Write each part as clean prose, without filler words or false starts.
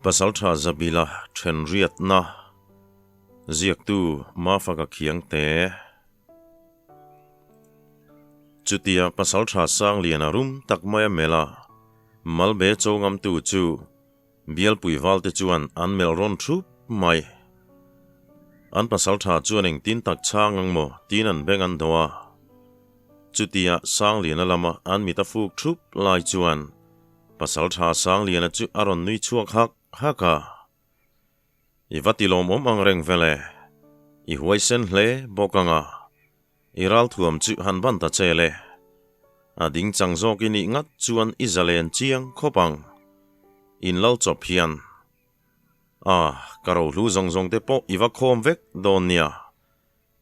Pasaltha Zabila Thenriatna Ziaktu Mafaka Khiangte Chutia Pasaltha Sangliana rum tak maia melh a, Malbe cho ngamtu chu Bialpui valte chuan an melh rawn thup mai. An pasaltha chuan engtin tak chhang ang maw tiin an beng an dawh a. Chutia Sangliana lama an mit a fuk thup lai chuan Pasaltha Sangliana chu a rawn nui chhuak hak hak a. I va ti lawmawm ang reng vel e. I huaisen hle bawk ang a. I ralthuam chu han ban ta che le. A ding chang zawk i nih ngat chuan i zalen chiang khawp ang. In lal chawp hian. A, ka rohlu zawng zawng te pawh i va khawm vek dawn nia.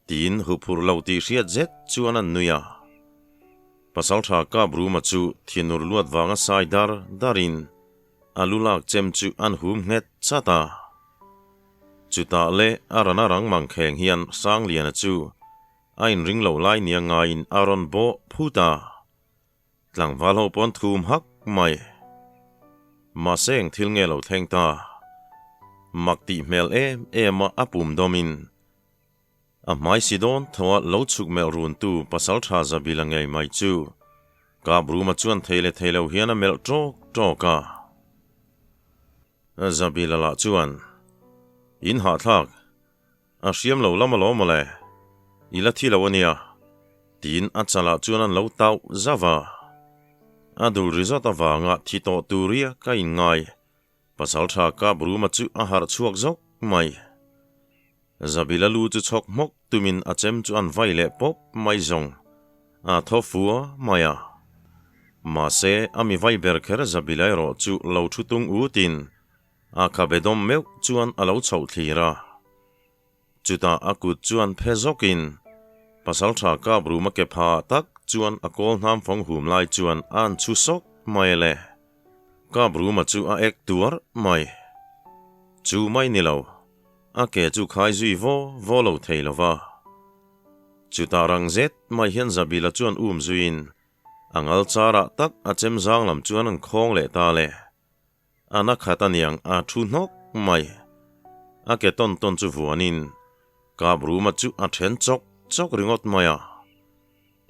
Tiin huphurh lo tih hriat zet chuan an nui a. Pasaltha Kap Ruma chu thinur luat vanga sai dar darin a lu lak chem chu an hum nghet chat a. Chutah leh a rana rang mang kheng hian Sangliana chu a inring lo lai nia ngaiin a rawn bawh phut a. Tlangval ho pawn thum hak mai. Mahse eng thil nge lo thleng ta? Mak tih hmel em em a a pum dawmin A hmai si dawn tho a lo chhuk melh runtu Pasaltha Zabila ngei mai chu Kap Ruma chuan thei leh thei lo hian a melh tawk tawk a. Zabila lah chuan, In hahthlak, a hriam lo lam alawm mawle, i la thi lo a nia, tiin a chalah chuan an lo tauh zauh a. A dul ri zawt avanga thi tawh turia ka inngai Pasaltha Kap Ruma chu a harh chhuak zawk mai. Zabila lu chu chhawk hmawk tumin a chem chu an vai leh pawp mai zawng a thaw fua mai a. Mahse, a mi vai ber kher Zabila erawh chu lo thu tung utin a khabe dawm meuh chuan a lo chhoh thlir a. Chutah a kut chuan phe zawkin Pasaltha Kap Ruma ke pha tak chuan a kawl hnam fawng hum lai chuan a an chhu sawk mai le. Kap Ruma chu a ek tuar mai. Chu mai ni lo, a ke chu khai zui vaw vaw lo thei lo va. Chutah rang zet mai hian Zabila chuan um zuiin a ngal charah tak a chem zang lam chuan an khawng leh ta le. A na khat aniang a thu hnawk mai. A ke tawn tawn chu vuanin Kap Ruma chu a then chawk chawk ringawt mai a.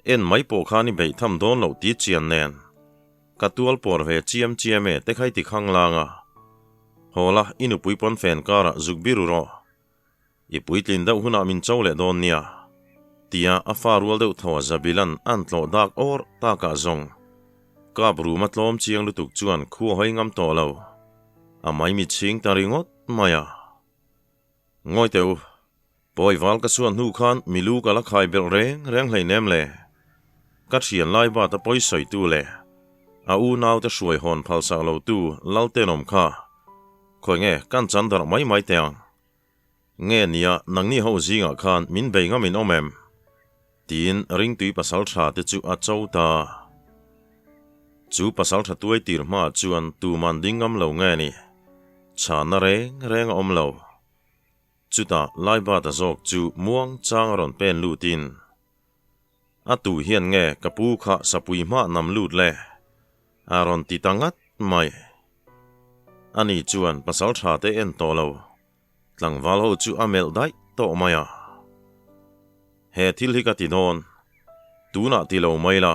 En mai pawh khan i beih tham dawn loh ti chian nen. Ka tual pawr ve chiam chiam e te khai ti khang lang a. Haw la, i nupui pawn fen karah zuk biru rawh. I puitlin deuh hunah min cho leh dawn nia. Tia a fa rual deuh thaw Zabilan an tlawh dak awr takah zawng. Kap Ruma tlawm chiang lutuk chuan khu a hawi ngam tawh lo. A maimi chhing ta ringawt mai a. Ngawi teh u, pawi val ka suan hnu khan mi lu ka la khai belh reng reng hleinem le. Ka thian lai bat a pawi sawitu leh a unaute hruai hawn phalsak lotu Laltenawm kha khawi nge kan chan darh mai mai teh ang. Nge nia, nangni ho zingah khan min bei ngam in awm em? Tiin ringtui pasal tha te chu a cho ta. Chu pasal tha tuai tir hmaah chuan tuman ding ngam lo nge ni? Chhahna reng reng a awm lo. Chutah Laibata zawk chu muang chang a rawn pen lutin, A tu hian nge ka pu kha sapui hmah nam lut le? A rawn ti ta ngat mai. Ani chuan pasal tha te en tawh lo. Tlangval ho chu a melh daih tawh mai a. He thil hi ka ti dawn. Tunah ti lo mai la,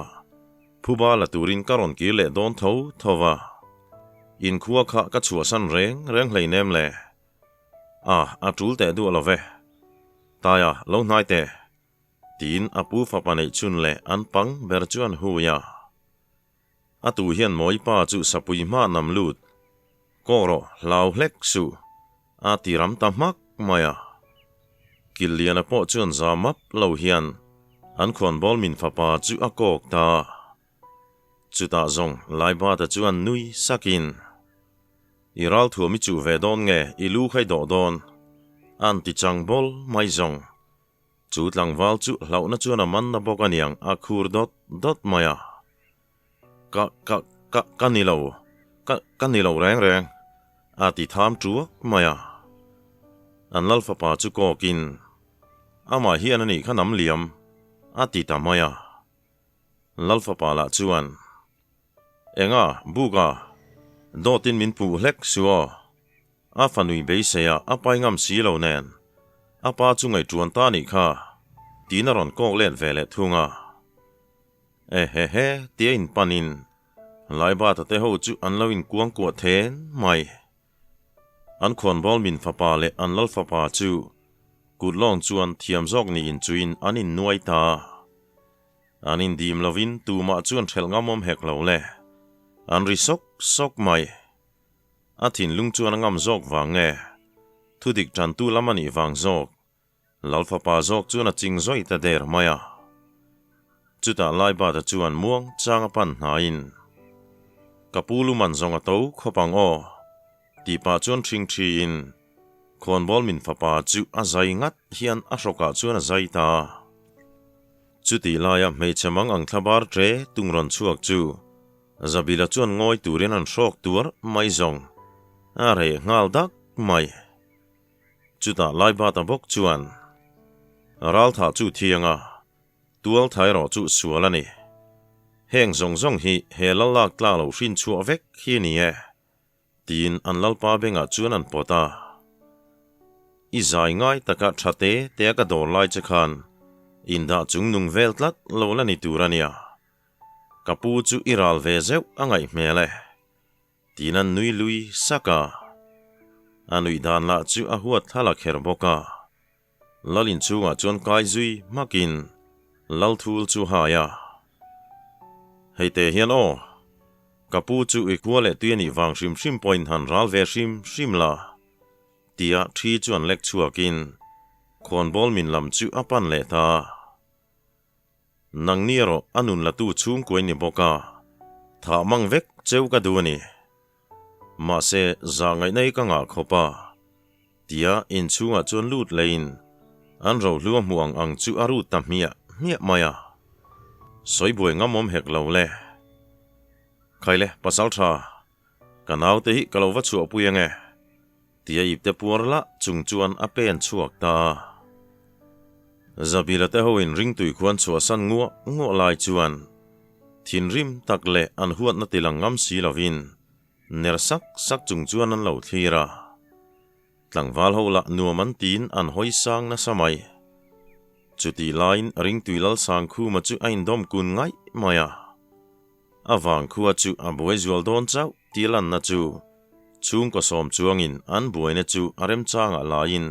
phuba la turin ka rawn kir leh dawn tho tho va. Inkhua kha ka chhuahsan reng reng hleinem le. A, a tul teh duah lo ve. Taia, lo hnai teh. Tiin a pu fapa neih chhun leh an pang ber chu an hui a. A tu hian mawi pa chu sapui hma nam lut. Kaw rawh, hlau hlek suh. A ti ram ta hmak mai a. Killiana pawh chuan za map lo hian an khawnbawl min fapa chu a kawk ta. Chutah zawng Laibata chuan nui sakin, I ralthuam i chuh ve dawn nge i lu kha i dawh dawn? A'n ti chang bawl mai zawng. Chu tlangval chu hlauhna chuan a man na bawk aniang a khur dawt dawt mai a. Ka, ka, ka, ka ni lo, ka, ka ni lo reng reng, a ti tham tuak mai a. An lal fapa chu kawkin, Amah hian a nih kha nam liam, a ti ta mai a. Lal fapa lah chuan, Enga, Buka, dawtin min puh hlek su aw. A fanui beisei a, a pai ngam si lo nen. A pa chu ngaihtuan ta nih kha, tiin a rawn kawk let ve leh thung a. Ehehe, tia inpanin Laibata te ho chu an lo inkuangkuah then mai. An khawnbawl min fapa leh an lal fapa chu kut lawng chuan thiam zawk niin chuin an innuai ta. An indim lovin tumah chuan hrelh ngamawm hek lo le. An ri sawk sawk mai. A thinlung chuan a ngam zawk vang nge? Thudik tantu lam a nih vang zawk? Lal fapa zawk chuan a ching zawih ta der mai a. Chutah Laibata chuan muang chang a pan hnaiin, Ka pu lu man zawng a to khawp ang aw, tih pah chuan ṭhing ṭhiin khawnbawl min fapa chu a zai ngat hian a hrawkah chuan a zai ta. Chutih laia hmeichhe mang ang thlabar ṭe tung rawn chhuak chu Zabila chuan ngawi turin an hrawk tuar mai zawng a reh nghal dak mai. Chutah Laibata bawk chuan Raltha chu thiang a, tual tha erawh chu sual a ni. Heng zawng zawng hi he lal lak tlak lo hrin chhuah vek hi a ni e, tiin an lalpa bengah chuan an pawt a. I zai ngai taka tha te te a ka dawr lai che khan indah chung nung vel tlat lo la ni tur a nia. Ka pu chu i ral ve zeuh a ngaih hmel e. Tiin an nui lui sak a. A nuih dan lah chu a huat thla la kher bawk a. Lal inchhungah chuan kai zui hmakin Lal thul chu hai a. Hei te hian aw, ka pu chu i khua leh tui a nih vang hrim hrim pawhin han ral ve hrim hrim la, tia thi chu an lek chhuakin khawnbawl min lam chu a pan leh ta. Nangni erawh a nun latu chhungkuai ni bawk a, thah mang vek cheu ka duh a ni. Mahse, zah ngaihna hi ka ngah khawp a, tia inchhungah chuan lut leiin an rohlu a hmuh ang ang chu a rut ta hmiah hmiah mai a. Sawi buai ngamawm hek lo le. Khaile, pasal tha, ka naute hi ka lo va chhuahpui ange. Tia ipte puar lah chung chuan a pen chhuak ta a. Zabila te hoin ringtui khuan chhuahsan nguah nguah lai chuan thinrim tak leh an huatna tilang ngam si lovin ner sak sak chung chuan an lo thlir a. Tlangval ho lah nuam an tiin an hawi sang nasa mai. Chutih laiin ringtui Lalsangkhuma chu a indawm kun ngaih mai a. A vangkhua chu a buai zual dawn chauh tih lanna chu chhungkaw sawm chuangin an buaina chu a remchangah laiin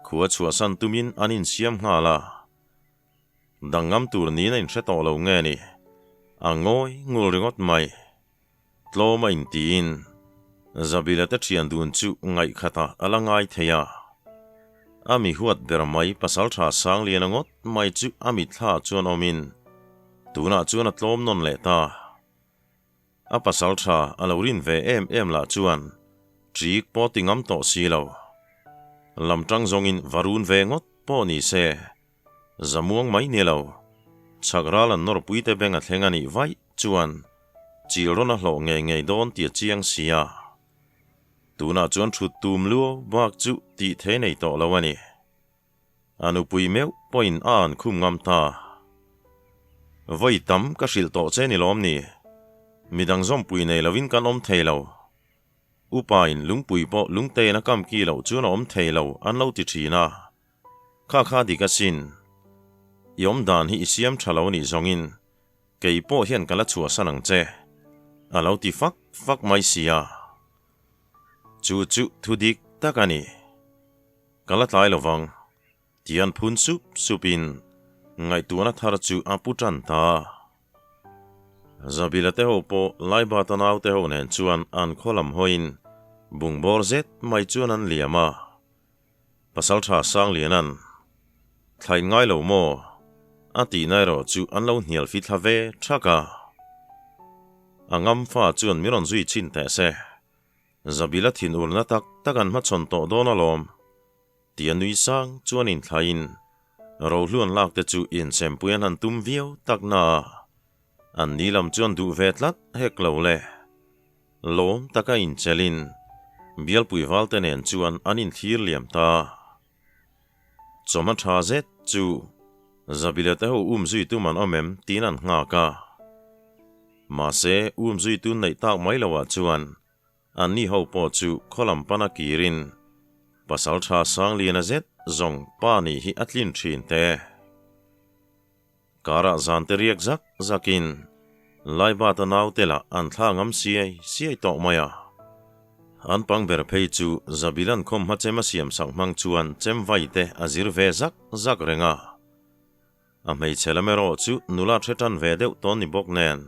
khua chhuahsan tumin an insiam nghal a. Dangngam tur niin a inhre tawh lo nge ni? A ngawi ngul ringawt mai. Tlawm a intiin Zabila te thian dun chu ngaihkhatah a la ngai thei a. A mi huat ber mai pasaltha Sangliana ngawt mai chu a mitthla chuan awmin Tunah chuan a tlawm nawn leh ta. A pasal tha a lo rin ve em em lah chuan ṭik pawh ti ngam tawh si lo. Lam ṭang zawngin va run ve ngawt pawh ni se, zamuang mai ni lo. Chhak ral an nawrpui te beng a thleng a nih vaih chuan chil rawn a hlawh ngei ngei dawn ti a chiang si a. Tunah chuan ṭhut tum luau bak chu tih thei nei tawh lo a ni. A nupui meuh pawhin a an khum ngam ta. Vawi tam ka hrilh tawh che ni lawm ni? Midang zawmpui nei lovin kan awm thei lo. Upain lungpui pawh lungtein a kam ki loh chuan a awm thei lo an lo ti thin a. Kha kha dik asin. I awm dan hi i siam tha lo nih zawngin kei pawh hian ka la chhuahsan ang che. A lo ti fak fak mai sia. Chu chu thu dik tak a ni. Ka la tlai lovang, tian phun sup supin ngaihtuahna thar chu a pu tan ta. Zabila te ho pawh Laibata naute ho nen chuan an khaw lam hawiin bungbawr zet mai chuan an liam a. Pasaltha Sangliana'n, Thlain ngai lo maw? a tihna erawh chu an lo hnial fithla ve thak a. A ngam fa chuan min rawn zui chhin teh se. Zabila thinurna tak tak an hmachhawn tawh dawn alawm, tia nui sang chuan inthlaiin rohluan lak te chu inchhempui an han tum viau tak na a, an ni lam chuan duh ve tlat hek lo le. Lawm taka inchelin bialpui valte nen chuan an inthlir liam ta. Chawma tha zet chu Zabila te ho um zui tum an awm em tiin an nghak a. Mahse, um zui tun neih tak mai loah chuan. Anni ho pawh chu khaw lam pana kirin Pasalṭha Sangliana zet zawng pa nih hi a tlin ṭhin te. Karah zan te riak zak zakin Laibata naute lah an thla ngam siai siai tawh mai a. An pang ber phei chu Zabilan khawmhma chem a siam sak hmang chuan chem vai te a zir ve zak zak reng a. A hmeichhe lam erawh chu nula hre tan ve deuh tawn ni bawk nen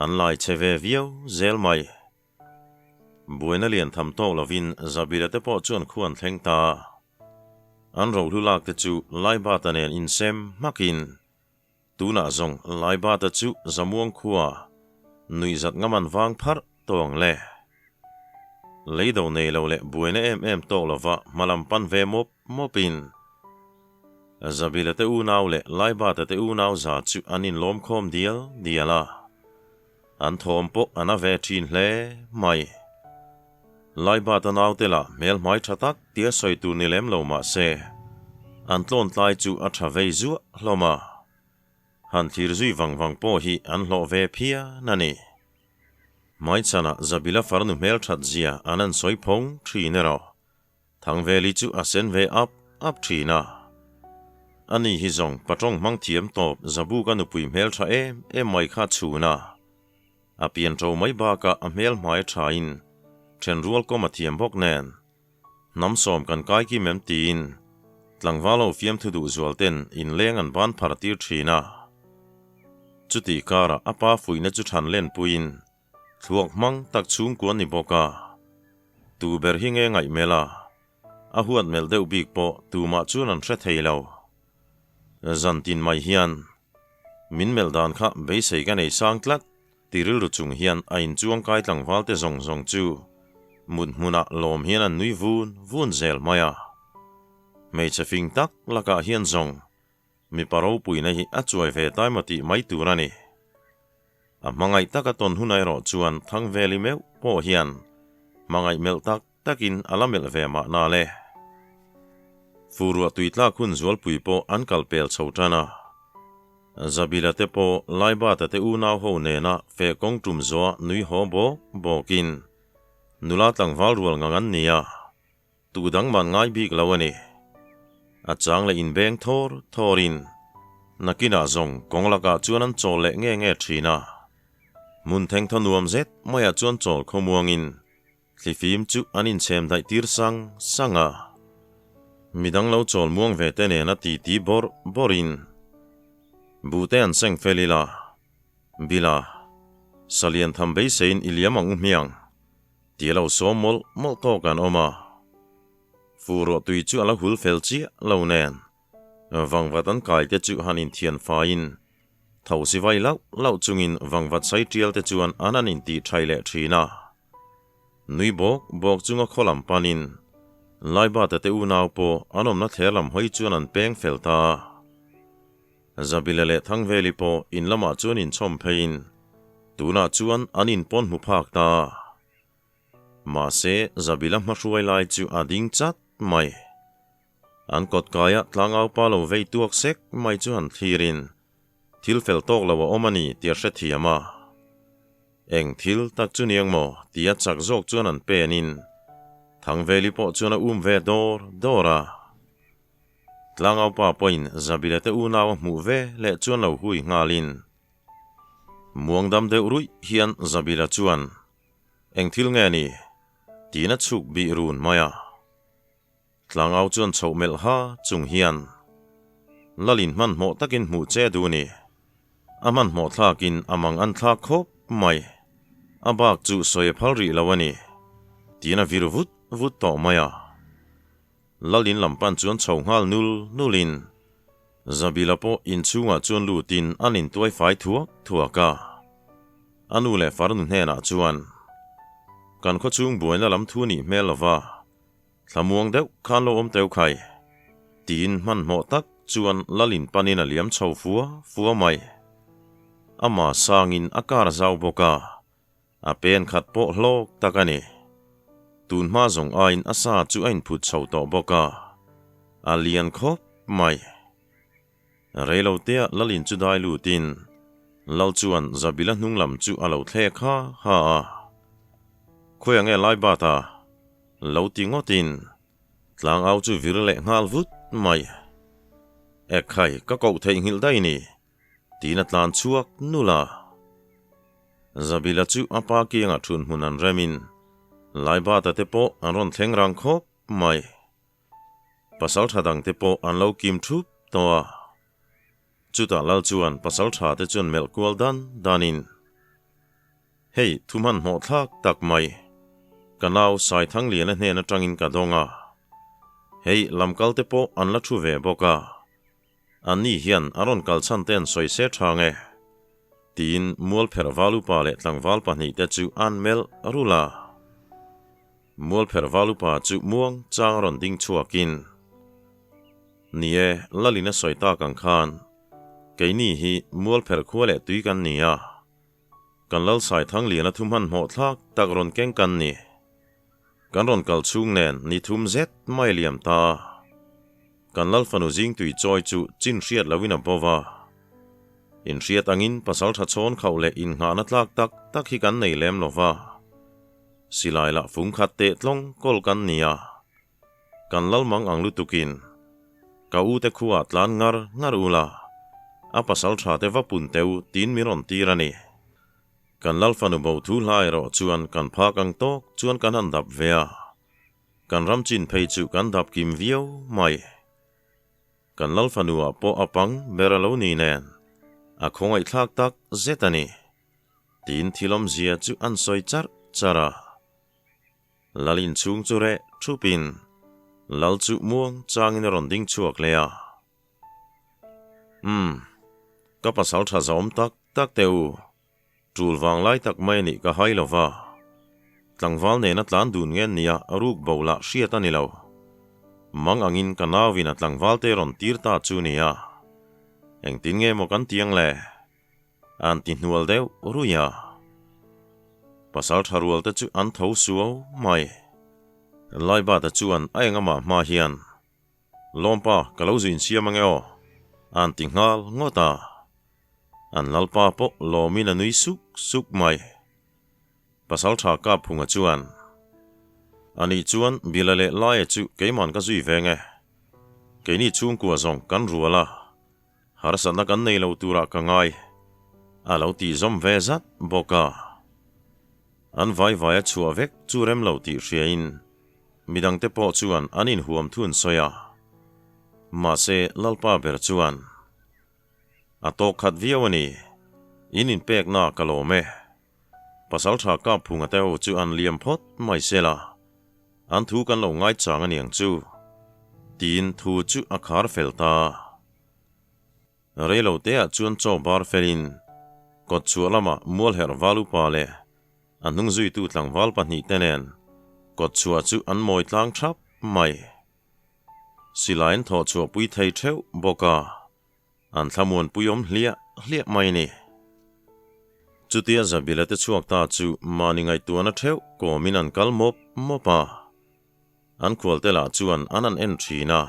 an lai chhe ve viau zel mai. Buaina lian tham tawk lovin Zabila te pawh chuan khu an thleng ta. An rohlu lak te chu Laibata nen insem hmakin tunah zawng Laibata chu Zamuang khua nuihzat ngam an vang pharh tawng le. Leido nei lo leh buaina em em tawk lova hmalam pan ve mawp mawpin Zabila te unau leh Laibata te unau za chu an inlawm khawm dial dial a. An thawm pawh a na ve thin hle mai. Laibata naute lah hmel hmai tha tak tia sawi tur ni lem lo mah se, an tlawn tlai chu a tha vei zuah hlawm a. Han thlir zui vang vang pawh hi an hlawh ve phian a ni. Hmaichhanah Zabila farnu hmel that zia an an sawi phawng thin erawh. Thangveli chu a sen ve ap ap thin a. Ani hi zawng patawng hmang thiam tawp Zabuka nupui hmel tha em em mai kha chhun a. A pian to mai bakah a hmel hmai thain thenrual kawm a thiam bawk nen. Hnam sawm kan kai kim em tiin tlangval ho fiamthu duh zual ten inleng an ban phar tir thin a. Chutih karah a pa fuihna chu than lenpuiin Thluak hmang tak chhungkua ni bawk a, tu ber hi nge ngaih mel a, a huat melh deuh bik pawh tumah chuan an hre thei lo. Zan tin mai hian min melh dan kha beisei ka nei sang tlat ti rilru chung hian a inchuang kai tlangval te zawng zawng chu mut hmunah lawm hian an nui vun vun zel mai a. Hmeichhe fing tak lakah hian zawng Mipa ropuina hi a chuai ve tai maw tih mai tur a ni. A hmangaih taka tawn hun erawh chuan Thangveli meuh pawh hian hmangaih melh tak takin a la melh ve mahna le. Furuah tui tlak hun zualpui pawh an kal pel chho tan a. Zabila te pawh Laibata te unau ho nena feh kawng tum zuah nui haw bawk bawkin nula tlangval rual ngang an ni a. Tu dang man ngai bik lo a ni. A chang leh inbeng thawr thawrin nakinah zawng kawng lakah chuan an chawl leh nge nge thin a. Hmun thengthaw nuam zet maiah chuan chawl khawmuangin thlifim chu an inchhem daih tir sang sang a. Midang lo chawl muang ve te nena titi bawrh bawrhin buhte an seng fel ila. Bila, Salian tham beiseiin i liam ang u hmiang. Ti lo sawm mawlh mawlh tawk an awm a, fu ruah tui chu a la hul fel chiah lo nen, vangvat an kai te chu han inthian faiin, tho si vai lauh lauh chungin vangvat sai tial te chuan an han intih thai leh thin a. Nui bawk bawk chunga khaw lam panin Laibata te unau pawh an awmna thler lam hawi chuan an peng fel ta a. Zabila leh Thangveli pawh in lamah chuan inchhawm pheiin tunah chuan an inpawn hmu phak ta. Mahse, Zabila hmahruai lai chu a ding chat mai. An kawt kaia tlangaupa lo vei tuak sek mai chu han thlirin thil fel tawk lo a awm a ni tih a hrethiam a. Eng thil tak chu niang maw tia chak zawk chuan an penin Thangveli pawh chuan a um ve dawr dawr a. Tlangaupa pawhin Zabila te unau a hmuh ve leh chuan lo hui nghalin muangdam deuh ruih hian Zabila chuan, Eng thil nge ni? tiin a chhuk bih run mai a. Tlangau chuan chhoh melh ha chung hian, Lalin hmanhmawh takin hmuh che duh ni. A hmanhmawh thlakin a mang an thlak khawp mai. A bak chu sawi a phal rih lo a ni, tiin a vir vut vut tawh mai a. Lalin lam pan chuan chho nghal nul nulin Zabila pawh inchhungah chuan lutin an intuai fai thuak thuak a. A nu leh farnu hnenah chuan, Kan khawchhung buaina lam thu nih hmel lova, thlamuang deuh khan lo awm teu khai, tiin hmanhmawh tak chuan Lalin panin a liam chho fua fua mai. Ama sangin a kar zau bawk a. A pen khat pawh hlawk tak a ni. Tun hma zawng aiin a sa chu a inphut chho tawh bawk a, a lian khawp mai. Reilotea Lalin chu dai lutin Lal chuan Zabila hnung lam chu a lo thlek ha ha a. Khawiah nge lai bat a? Lo ti ngawtin tlangau chu vir leh nghal vut mai. Ekhai, ka koh theihnghilh daih ni, tiin a tlan chhuak nul a. Zabila chu a pa kiangah thun hmun an remin Laibata te pawh an rawn thleng rang khawp mai. Pasal tha dang te pawh an lo kim thup tawh a. Chutah lal chuan pasal tha te chuan melh kual dan danin, Hei, thu hmanhmawh thlak tak mai. Ka nau Saithangliana hnen atangin ka dawng a. Hei, lamkal te pawh an la thu ve bawk a. Anni hian a rawn kal chhan te an sawi se tha nge? Tiin Mualpherh Valupa leh tlangval pahnihte chu an melh rulh a. Mualpherh Valupa chu muang chang a rawn ding chhuakin, Ni e, Lalin a sawi tak ang khan, keini hi Mualpherh khua leh tui kan ni a. Kan Lalsai Thangliana thu hmanhmawh thlak tak rawn keng kan ni. Kan rawn kal chhung nen ni thum zet mai liam ta. Kan Lalfanu zingtui chawi chu chin hriat loin a bo va. Inhriat angin pasal tha chhawn khauh leh innghahna tlak tak tak hi kan nei lem lo va. Silai lah fung khat teh tlawng kawl kan ni a. Kan lal mang ang lutukin ka u te khuaah tlan ngar ngar ula, a pasal tha te va pun teu tiin min rawn tir a ni. Kan lal fanu bo thu hla erawh chuan kan phak ang tawk chuan kan han dap ve a, kan ram chin phei chu kan dap kim viau mai. Kan lal fanuah pawh a pang ber a lo ni nen, a khawngaihthlak tak zet a ni, tiin thil awmzia chu an sawi charh charh a. Lal inchhung chu reh thupin Lal chu muang changin a rawn ding chhuak leh a. Umm, ka pasal tha zawm tak tak teh u, tul vang lai tak mai a nih ka hai lo va. Tlangval nena tlan dun nge nia ruk bo lah hriat a ni lo. Mang angin ka nauin a tlangval te rawn tir ta chu nia. Engtin nge maw kan tiang le? An ti hnual deuh ruih a. Pasal tha rual te chu an tho suau mai. Laibata chuan a engamah hma hian, Lawmpa, ka lo zuin siam ange aw, an ti nghal ngawt a. An lalpa pawh lawmin a nui suk suk mai. Pasal tha Kapphunga chuan, Anih chuan Bila leh Laia chu keiman ka zui veng e. Keini chhungkua zawng kan rual a. Harsatna kan nei lo turah ka ngai, a lo tih zawm ve zat bawk a. An vai vai a chhuah vek chu rem lo tih hriain midangte pawh chuan an inhuam thun sawi a. Mahse, Lalpa ber chuan, A tawk khat viau a ni, in inpekna ka lawm e. Pasalṭha Kapphunga te ho chu an liam phawt mai sela, an thu kan lo ngaichang a niang chu, tiin thu chu a khar fel ta. Reilo teah chuan chaw bar felin kawt chhuah lamah Mualherh Valupa leh a hnungzuitu tlangval pahnihte nen kawt chhuah chu an mawi tlang thap mai. Silaiin thawh chhuahpui thei theuh bawk a. An thlamuanpui awm hliah hliah mai a ni. Chutia Zabila te chhuak ta chu mahni ngaihtuahna theuh kawmin an kal mawp mawp a. An khualte lah chuan an han en thin a.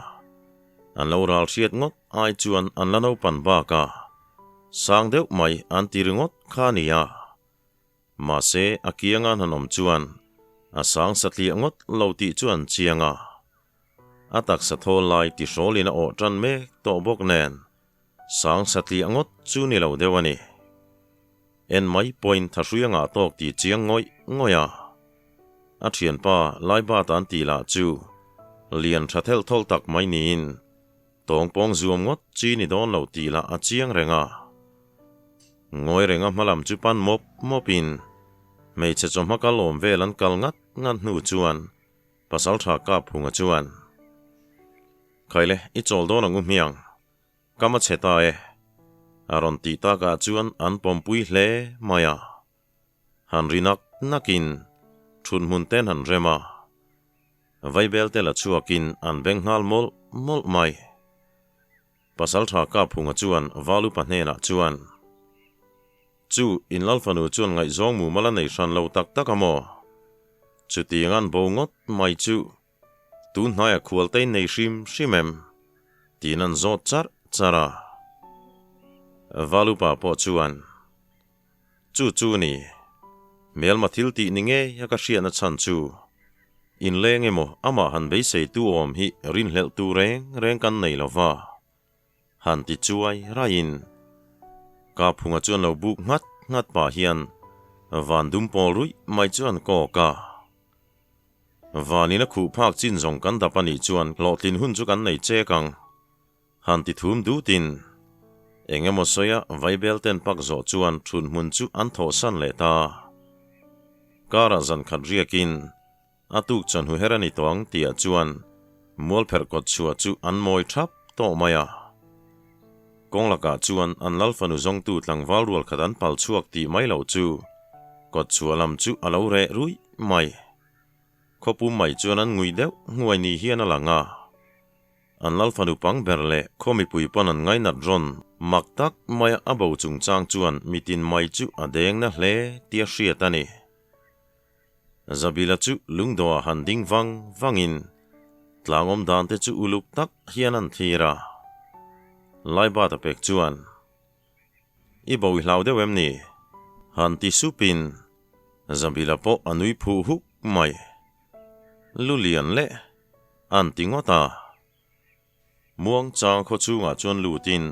An lo ral hriat ngawt ai chuan an la naupan bak a. Sang deuh mai an ti ringawt kha a ni a. Mahse a kianga an han awm chuan a sang satliah ngawt lo tih chu an chiang a. A taksa thawl lai tihrawlin a awh tan mek tawh bawk nen sang satliah ngawt chu ni lo deuh a ni. En mai pawhin thahrui a ngah tawk tih chiang ngawih ngawih a. A thianpa Laibat an tih lah chu lian tha thelh thawlh tak mai niin tawng pawng zuam ngawt chi ni dawn lo tih lah a chiang reng a. Ngawi renga hmalam chu pan mawp mawpin hmeichhe chawhma kal awm vel an kal ngat ngat hnu chuan Pasalṭha Kapphunga chuan, Khaile, i chawl dawn ang u hmiang, ka ma chhe ta e, a rawn tih takah chuan an pawmpui hle mai a. Han ri nak nakin ṭhut hmun ten han rem a, vaibel te la chhuakin an beng nghal mawlh mawlh mai. Pasalṭha Kapphunga chuan Valupa hnenah chuan, Chu, in Lalfanu chuan ngaihzawng mumal a nei hran lo tak tak a maw? Chutiang an bo ngawt mai chu tun hnaia khualtein nei hrim hrim em? Tiin an zawt charh charh a. Valupa pawh chuan, Chu chu ni. Hmelma thil tih ni ngei a ka hriatna chhan chu inleng emaw amah han beisei tu awm hi rinhlelh tu reng reng kan nei lo va, han ti chuai raiin Kaphunga chuan lo buk nghat nghat pah hian van dum pawl ruih mai chu an kawk a. Vanin a khuh phak chin zawng kan dap a nih chuan hlawhtlin hun chu kan nei chek ang. Han ti thum dutin, eng emaw sawia vaibel ten pak zawh chuan thun hmun chu an thawhsan leh ta. Karah zan khat riakin a tuk chuan hu her a ni tawh ang tihah chuan mualpherh kawt chhuah chu an mawi thap tawh mai a. Kawng lakah chuan an lal fanu zawngtu tlangval rual khat an pal chhuak tih mai loh chu kawt chhuah lam chu a lo reh ruih mai. Khawpum mai chuan an ngui deuh hnuai ni hian a lang a. An lal fanu pang ber leh khaw mipui pawn an ngainat rawn mak tak maia a bo chungchang chuan mitin mai chu a deng na hle tia hriat a ni. Zabila chu lungdawhah han ding vang vangin tlangawm dan te chu uluk tak hian an thlir a. Laibata pek chuan, I bo i hlau deuh em ni? Han ti supin Zabila pawh a nui phuh huk mai. Lu lian leh an ti ngawt a. Muang chang khaw chungah chuan lutin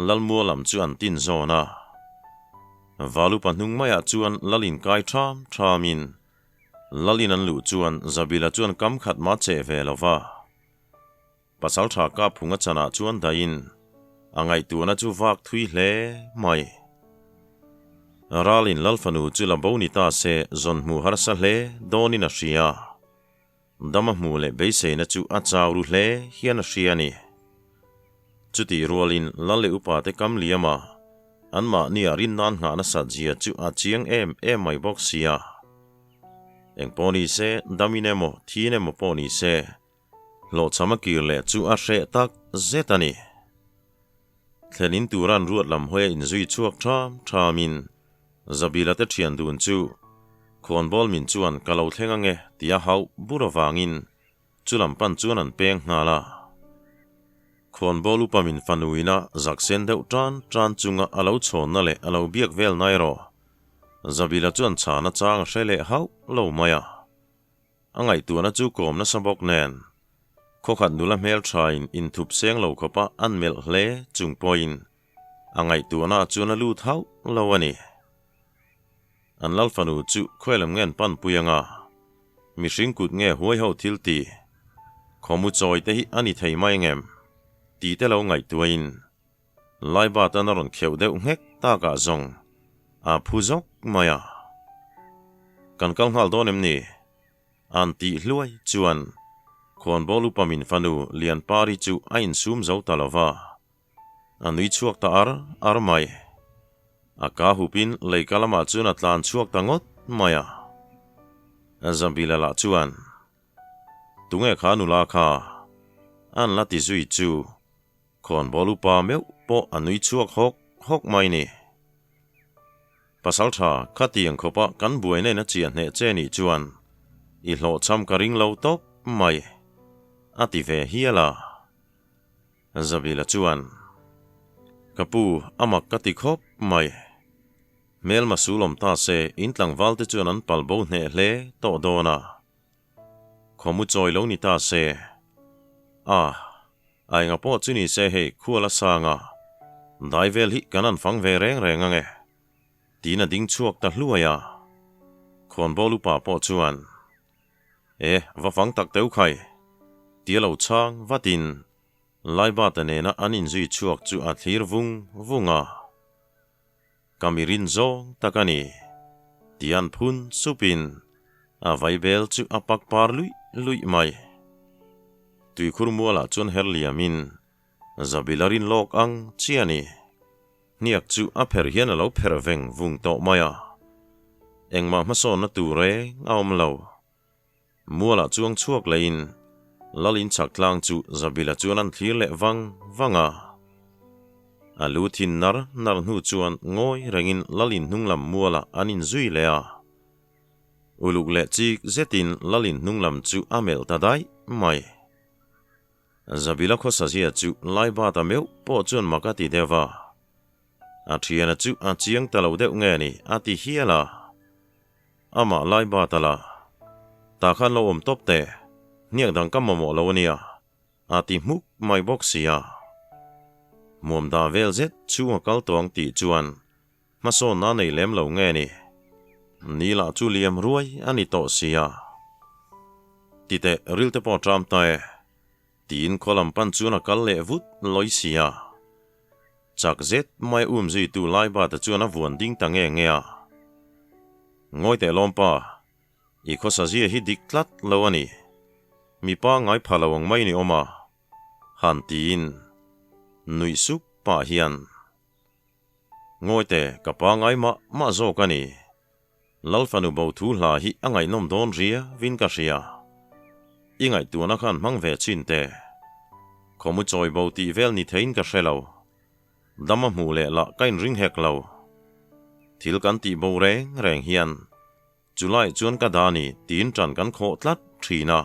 Lalmua lam chu an tin zawn a. Valupa hnung maiah chuan Lal inkai ṭham ṭhamin Lalin an luh chuan Zabila chuan kam khat mah cheh ve lo va. Pasalṭha Kaphunga chanah chuan dahin a ngaihtuahna chu vak thui hle mai. Ralin Lalfanu chu la bo ni ta se zawn hmu harsa hle dawnin a hria. Dama hmuh leh beiseina chu a chau ru hle hian a hria a ni. Chutih rualin Lal leh upate kam liama anmahnia rin nan nghah nasat zia chu a chiang em em mai bawk sia. Eng pawh ni se, damin emaw, thin emaw pawh ni se, hlawhchham a kir leh chu a hreh tak zet a ni. Thlen in tura an ruat lam hawi a inzui chhuak ṭham ṭhamin Zabila te ṭhian dun chu khawnbawl min chuan ka lo thleng ange tia hauh bur avangin chu lam pan chuan an peng nghal a. Khawnbawl upa min fanuina zak sen deuh ṭan ṭan chunga a lo chhawnna leh a lo biak vel na erawh Zabila chuan chhana chang a hre leh hauh lo mai a. A ngaihtuahna chu kawm nasa bawk nen, khawkhat nula hmelthain inthup seng lo khawpa an melh hle chung pawhin a ngaihtuahna chuan a lut hauh lo a ni. An lal fanu chu khawilam nge an panpui anga, mihring kut nge huai ho thil ti, khawmu chawi te hi a ni thei mai ngem tih te lo ngaihtuahin Laibatan a rawn kheuh deuh nghek takah zawng a phu zawk mai a. Kan kal nghal dawn em ni? An tih hluai chuan khawnbawl upa min fanu Lianpari chu a insum zo ta lo va, a nui chhuak ta ar ar mai. A ka hupin leika lamah chuan a tlan chhuak ta ngawt mai a. Zabila lah chuan, Tunge kha nula kha? An la ti zui chu. Khawnbawl upa meuh pawh a nui chhuak hawk hawk mai ni. Pasaltha, khatiang khawpa kan buaina in a chiah hneh che nih chuan i hlawhchham ka ring lo tawp mai, a ti ve hial a. Zabila chuan, Ka pu, a mak ka ti khawp mai. Hmelma sul awm ta se in tlangval te chuan an pal bo hneh hle tawh dawn a. Khawmu chawi lo ni ta se. A, a enga pawh chu ni se hei khual a sang a, dai vel hi kan an fang ve reng reng ange. Tiin a ding chhuak ta hluai a. Khawnbawl upa pawh chuan, E, va fang tak teu khai. Tia lo chhang vatin Laibata nena an inzui chhuak chu a thlir vung vung a. Ka mi rin zawng tak a ni, ti an phun supin a vaibel chu a pak par luih luih mai. Tuikhur mualah chuan her liamin Zabila rin lawk ang chi a ni. Hniak chu a pher hian a lo pher veng vung tawh mai a, engmah hmasawnna tur reng a awm lo. Mualah chuang chhuak lehin Lal inchhak tlang chu Zabila chuan an thlir leh vang vang a. A lu thin nar nar hnu chuan ngawi rengin Lal inhnung lam mualah an inzui leh a. Uluk leh chik zetin Lal inhnung lam chu a melh ta daih mai. Zabila khawsazia chu Laibata meuh pawh chuan mak a ti deuh a. A thiana chu a chiang ta lo deuh nge ni a ti hial a. Amah lai bat ala. Tah khan lo awm tawp teh. Hniak dang ka mamawh lo ania. A ti hmuk mai bawk sia. Hmuam dah vel zet chhung a kal tawh ang tih chuan hmasawnna a nei lem lo nge ni. Ni lah chu liam ruai a ni tawh sia. Ti teh ril te pawh a ṭam ta e. Tiin khaw lam pan chuan a kal leh vut lawi sia. Chak zet mai um zuitu Laibata chuan a vuan ding ta nge nge a. Ngawi teh lawmpa, i khawsa zia hi dik tlat lo a ni. Mipa ngai pha lo ang mai ni awm a, han tiin nuih sup pah hian, Ngawi teh, ka pa ngai mah mah zawk a ni. Lalfanu bo thu hla hi a ngaihnawm dawn riavin ka hria. I ngaihtuahna khan hmang ve chin teh. Khawmu chawi bo tih vel ni theiin ka hre lo. Dam a hmuh leh lah ka inring hek lo. Thil kan tih bo reng reng hian chulai chuan ka dah ni tiin ṭan kan khawh tlat ṭhin a.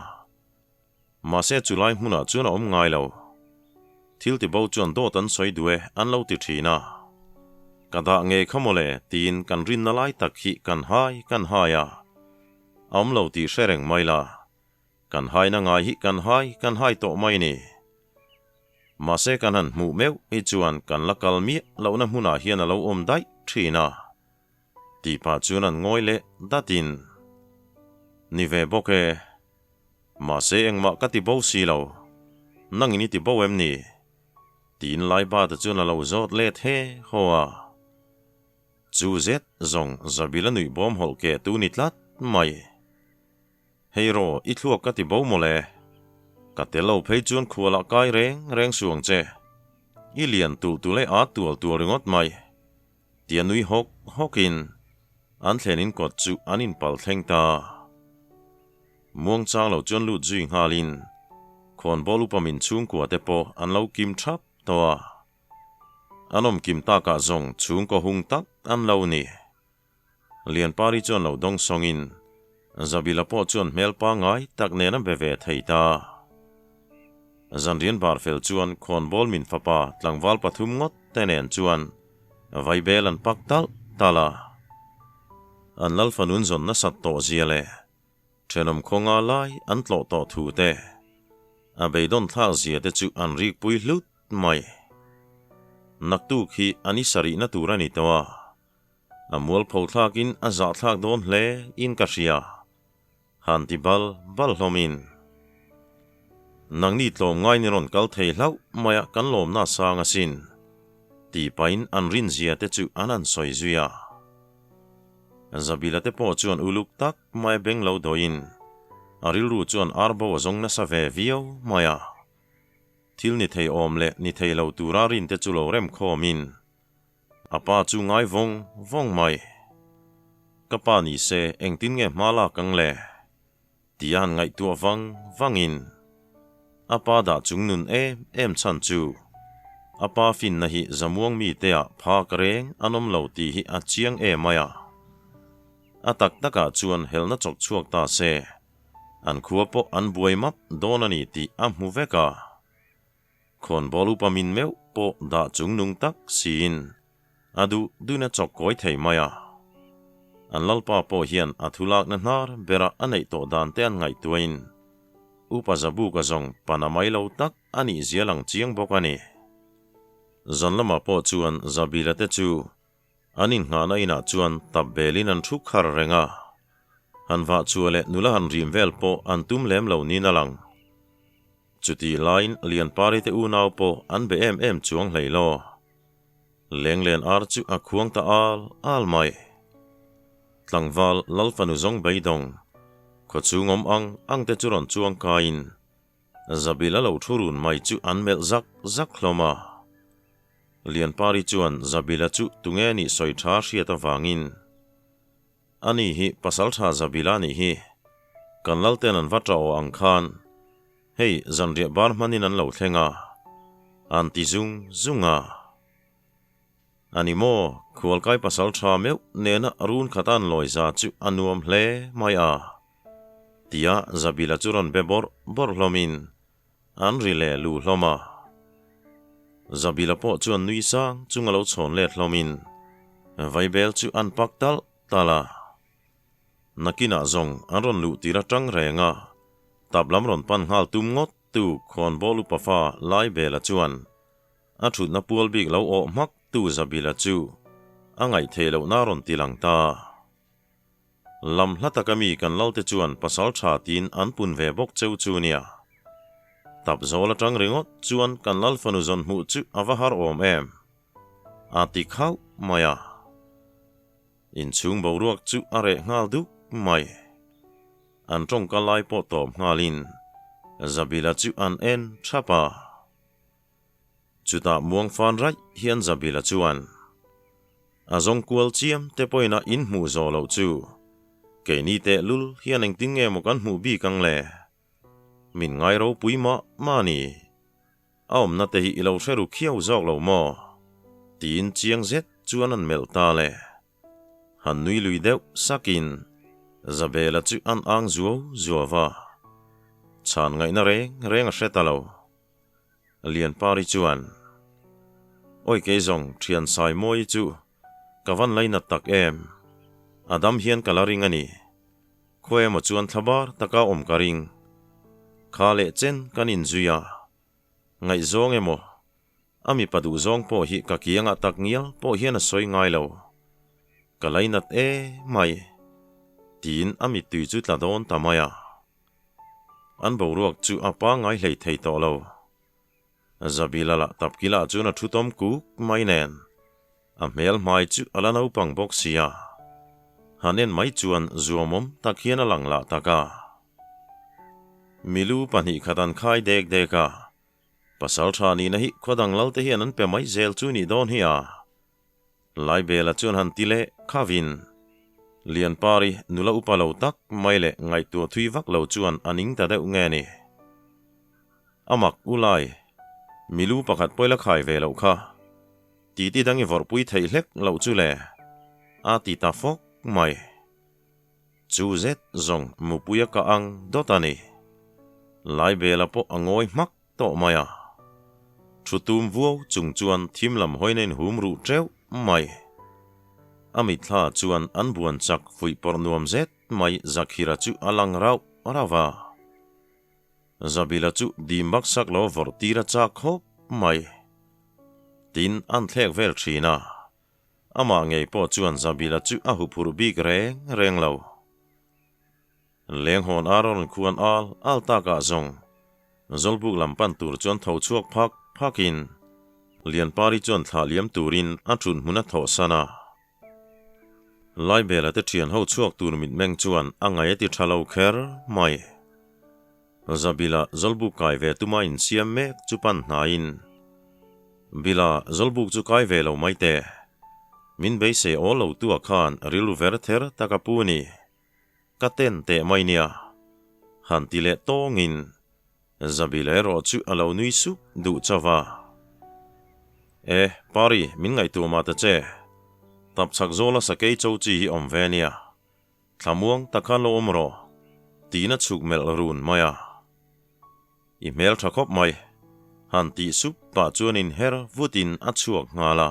Mahse chulai hmunah chuan a awm ngai lo. Thil ti bo chuan dawt an sawi duh e an lo ti thin a. Ka dah ngei kha mawle tiin kan rinna lai tak hi kan hai kan hai a. A awm lo tih hre reng mai la. Kan haina ngai hi kan hai kan hai tawh mai ni. Mahse kan han hmuh meuh hi chuan kan la kal miah lohna hmunah hian a lo awm daih thin a. Tih pah chuan an ngawi leh datin. Ni ve bawk e. Mahse engmah ka ti bo si lo. Nangin i ti bo em ni? Tiin Laibata chuan a lo zawt let he haw a. Chu zet zawng Zabila nuih bawm hawlh ke tu ni tlat mai. Hei rawh, i thluak ka ti bo mawle. Ka tel lo phei chuan khualah kai reng reng suh ang che. I lian tulh tulh e a tual tual ringawt mai. Tia nui hawk hawkin an thlenin kawt chu an inpal thleng ta. Muangchang lo chuan lut zui nghalin khawnbawl upa min chhungkua te pawh an lo kim thap tawh a. An awm kim takah zawng chhungkaw hung tak an lo ni. Lianpari chuan lo dawng sawngin Zabila pawh chuan hmel pangngai tak nen a be ve thei ta. Zanrian bar fel chuan khawnbawl min fapa tlangval pathum ngawt te nen chuan vaibel an pak talh talh a. An lal fanun zawn nasat tawh zia leh thenawm khawnga lai an tlawh tawh thu te, a beidawn thlak zia te chu an rikpui hlut mai. Naktuk hi an i sarihna tur a ni tawh a, a mualpho thlakin a zahthlak dawn hle in ka hria. Han ti bal bal hlawmin. Nangni tlawmngai ni rawn kal thei hlauh maia kan lawmna sang asin, tih pahin an rinzia te chu an han sawi zui a. Zabila te pawh chuan uluk tak maia beng lo dawiin a rilru chuan arbo a zawng nasa ve viau mai a. Thil ni thei awm leh ni thei lo tura rin te chu lo rem khawmin A pa chu ngai vawng vawng mai. Ka pa ni se engtin nge hma lak ang le? Ti a han ngaihtuah vang vangin a pa dah chung nun em em chhan chu a pa finna hi zamuang mite ah phak reng an awm lo tih hi a chiang em mai a. A tak takah chuan helna chawk chhuak ta se an khua pawh an buai map dawn a ni tih a hmu vek a. Khawnbawl upa min meuh pawh dah chung nung tak siin a duh duhna chawk kawi thei mai a. An lalpa pawh hian a thu lakna hnar berah a neih tawh dan te an ngaihtuahin upa Zabuka zawng pan a mai lo tak a nih zia lang chiang bawk a ni. Zan lamah pawh chuan Zabila te chu an inngahna inah chuan tap belin an thu khar reng a, han vah chhuah leh nula han rim vel pawh an tum lem lo niin a lang. Chutih laiin Lianpari te unau pawh an be em em chuang hlei lo. Lenglen ar chu a khuang ta al al mai. Tlangval Lalfanu zawng beidawng, khawchhung awm ang ang te chu rawn chuang kaiin Zabil a lo thu run mai chu an melh zak zak hlawm a. Lianpari chuan Zabila chu tunge nih sawi tha hriat avangin, Ani hi Pasaltha Zabila nih hi. Kan Lalten an va ṭah ang khan hei zanriah bar hmanin an lo thleng a, an ti zung zung a. Ani maw, khualkai Pasaltha meuh nena run khat an lawi za chu a nuam hle mai a, tia Zabila chu rawn be bawrh bawrh hlawmin an ri leh luh hlawm a. Zabila pawh chuan nui sang chung a lo chhawn let hlawmin vaibel chu an pak talh talh a. Nakinah zawng an rawn luh tir atang reng a, tap lam rawn pan nghal tum ngawt tu khawnbawl upa fa Laibela chuan a thutna pual bik lo awh hmak tu Zabila chu a ngaih theih lohna a rawn ti lang ta. Lam hla taka mi kan lalte chuan pasal tha tiin an pun ve bawk cheu chu nia. Tap zawl atang ringawt chuan kan lal fanu zawn hmuh chu a va har awm em? A ti khauh mai a. Inchhung boruak chu a reh nghal duk mai. An tawngka lai pawh tawp nghalin Zabila chu an en thap a. Chutah muang fan raih hian Zabila chuan, A zawng kual chiam te pawhin a inhmuh zawh loh chu keini tehlul hian engtin nge maw kan hmuh bik ang le? Min ngai ropui mah mah a ni. A awmna te hi i lo hre ru khiau zawk lo maw? Tiin chiang zet chuan an melh ta le. Han nui lui deuh sakin Zabela chu an ang zuau zuau a. Chhan ngaihna reng reng a hre ta lo. Lianpari chuan, Awi kei zawng thian Saimawi chu ka van lainat tak em? A dam hian ka la ring a ni. Khaw emaw chuan thlabar taka awm ka ring. Kha leh chen kan inzui a, ngaihzawng emaw, a mipa duhzawng pawh hi ka kiangah tak ngial pawh hian a sawi ngai lo. Ka lainat e mai, tiin a mittui chu tla dawn ta mai a. An boruak chu a pangngai hlei thei tawh lo. Zabila lah tapkila chuan a thu tawm kuk mai nen, a hmel hmai chu a la naupang bawk sia. Han en mai chuan zuamawm tak hian a lang lah tak a. Milu 2 khat an khai dek dek a, pasal tha nihna hi khaw dang lal te hian an pe mai zel chu nih dawn hi a. Laibela chuan han ti leh khavin, Lianpari nula upa lo tak mai leh ngaihtuah thui vak lo chuan a ning ta deuh nge ni? A mak u lai, milu pakhat pawh i la khai ve loh kha. Titi dang i vawrhpui theih hlek loh chu le, a ti ta fawk mai. Chu zet zawng mupuia ka ang dawt a ni. Laibela pawh a ngawi hmak tawh mai a. Thu tum vuau chung chuan thim lam hawina in hum ruh teuh mai. A mitthla chuan an buan chak fuih pawrh nuam zet mai Zakhira chu a lang rauh rauh a. Zabila chu dim baksak lo vawrh tir a chak khawp mai. Tin, an thlek vel thin a. Amah ngei pawh chuan Zabila chu a huphurh bik reng reng lo. Lenghawn a rawn khuan al al takah zawng Zawlbuk lam pan tur chuan tho chhuak phak phakin Lianpari chuan thlah liam turin a thut hmun a thawhsan a. Laibela te thian ho chhuak tur mitmeng chuan a ngaih a ti tha lo kher mai. Zabila Zawlbuk kai ve tuma insiam mek chu pan hnaiin, Bila, Zawlbuk chu kai ve lo mai teh. Min beisei awl lo tua khan rilru ver ther tak a pu ni. Ka ten teh mai nia. Han ti leh tawngin Zabila erawh chu a lo nui suk duh chauh a. E, Pari, min ngaihtuah mah ta che. Tap chhak zawla sakei cho chi hi awm ve nia. Thlamuang tak khan lo awm rawh, tiin a chhuk melh run mai a. I hmel tha khawp mai, han tih sup pah chuan inher vutin a chhuak nghal a.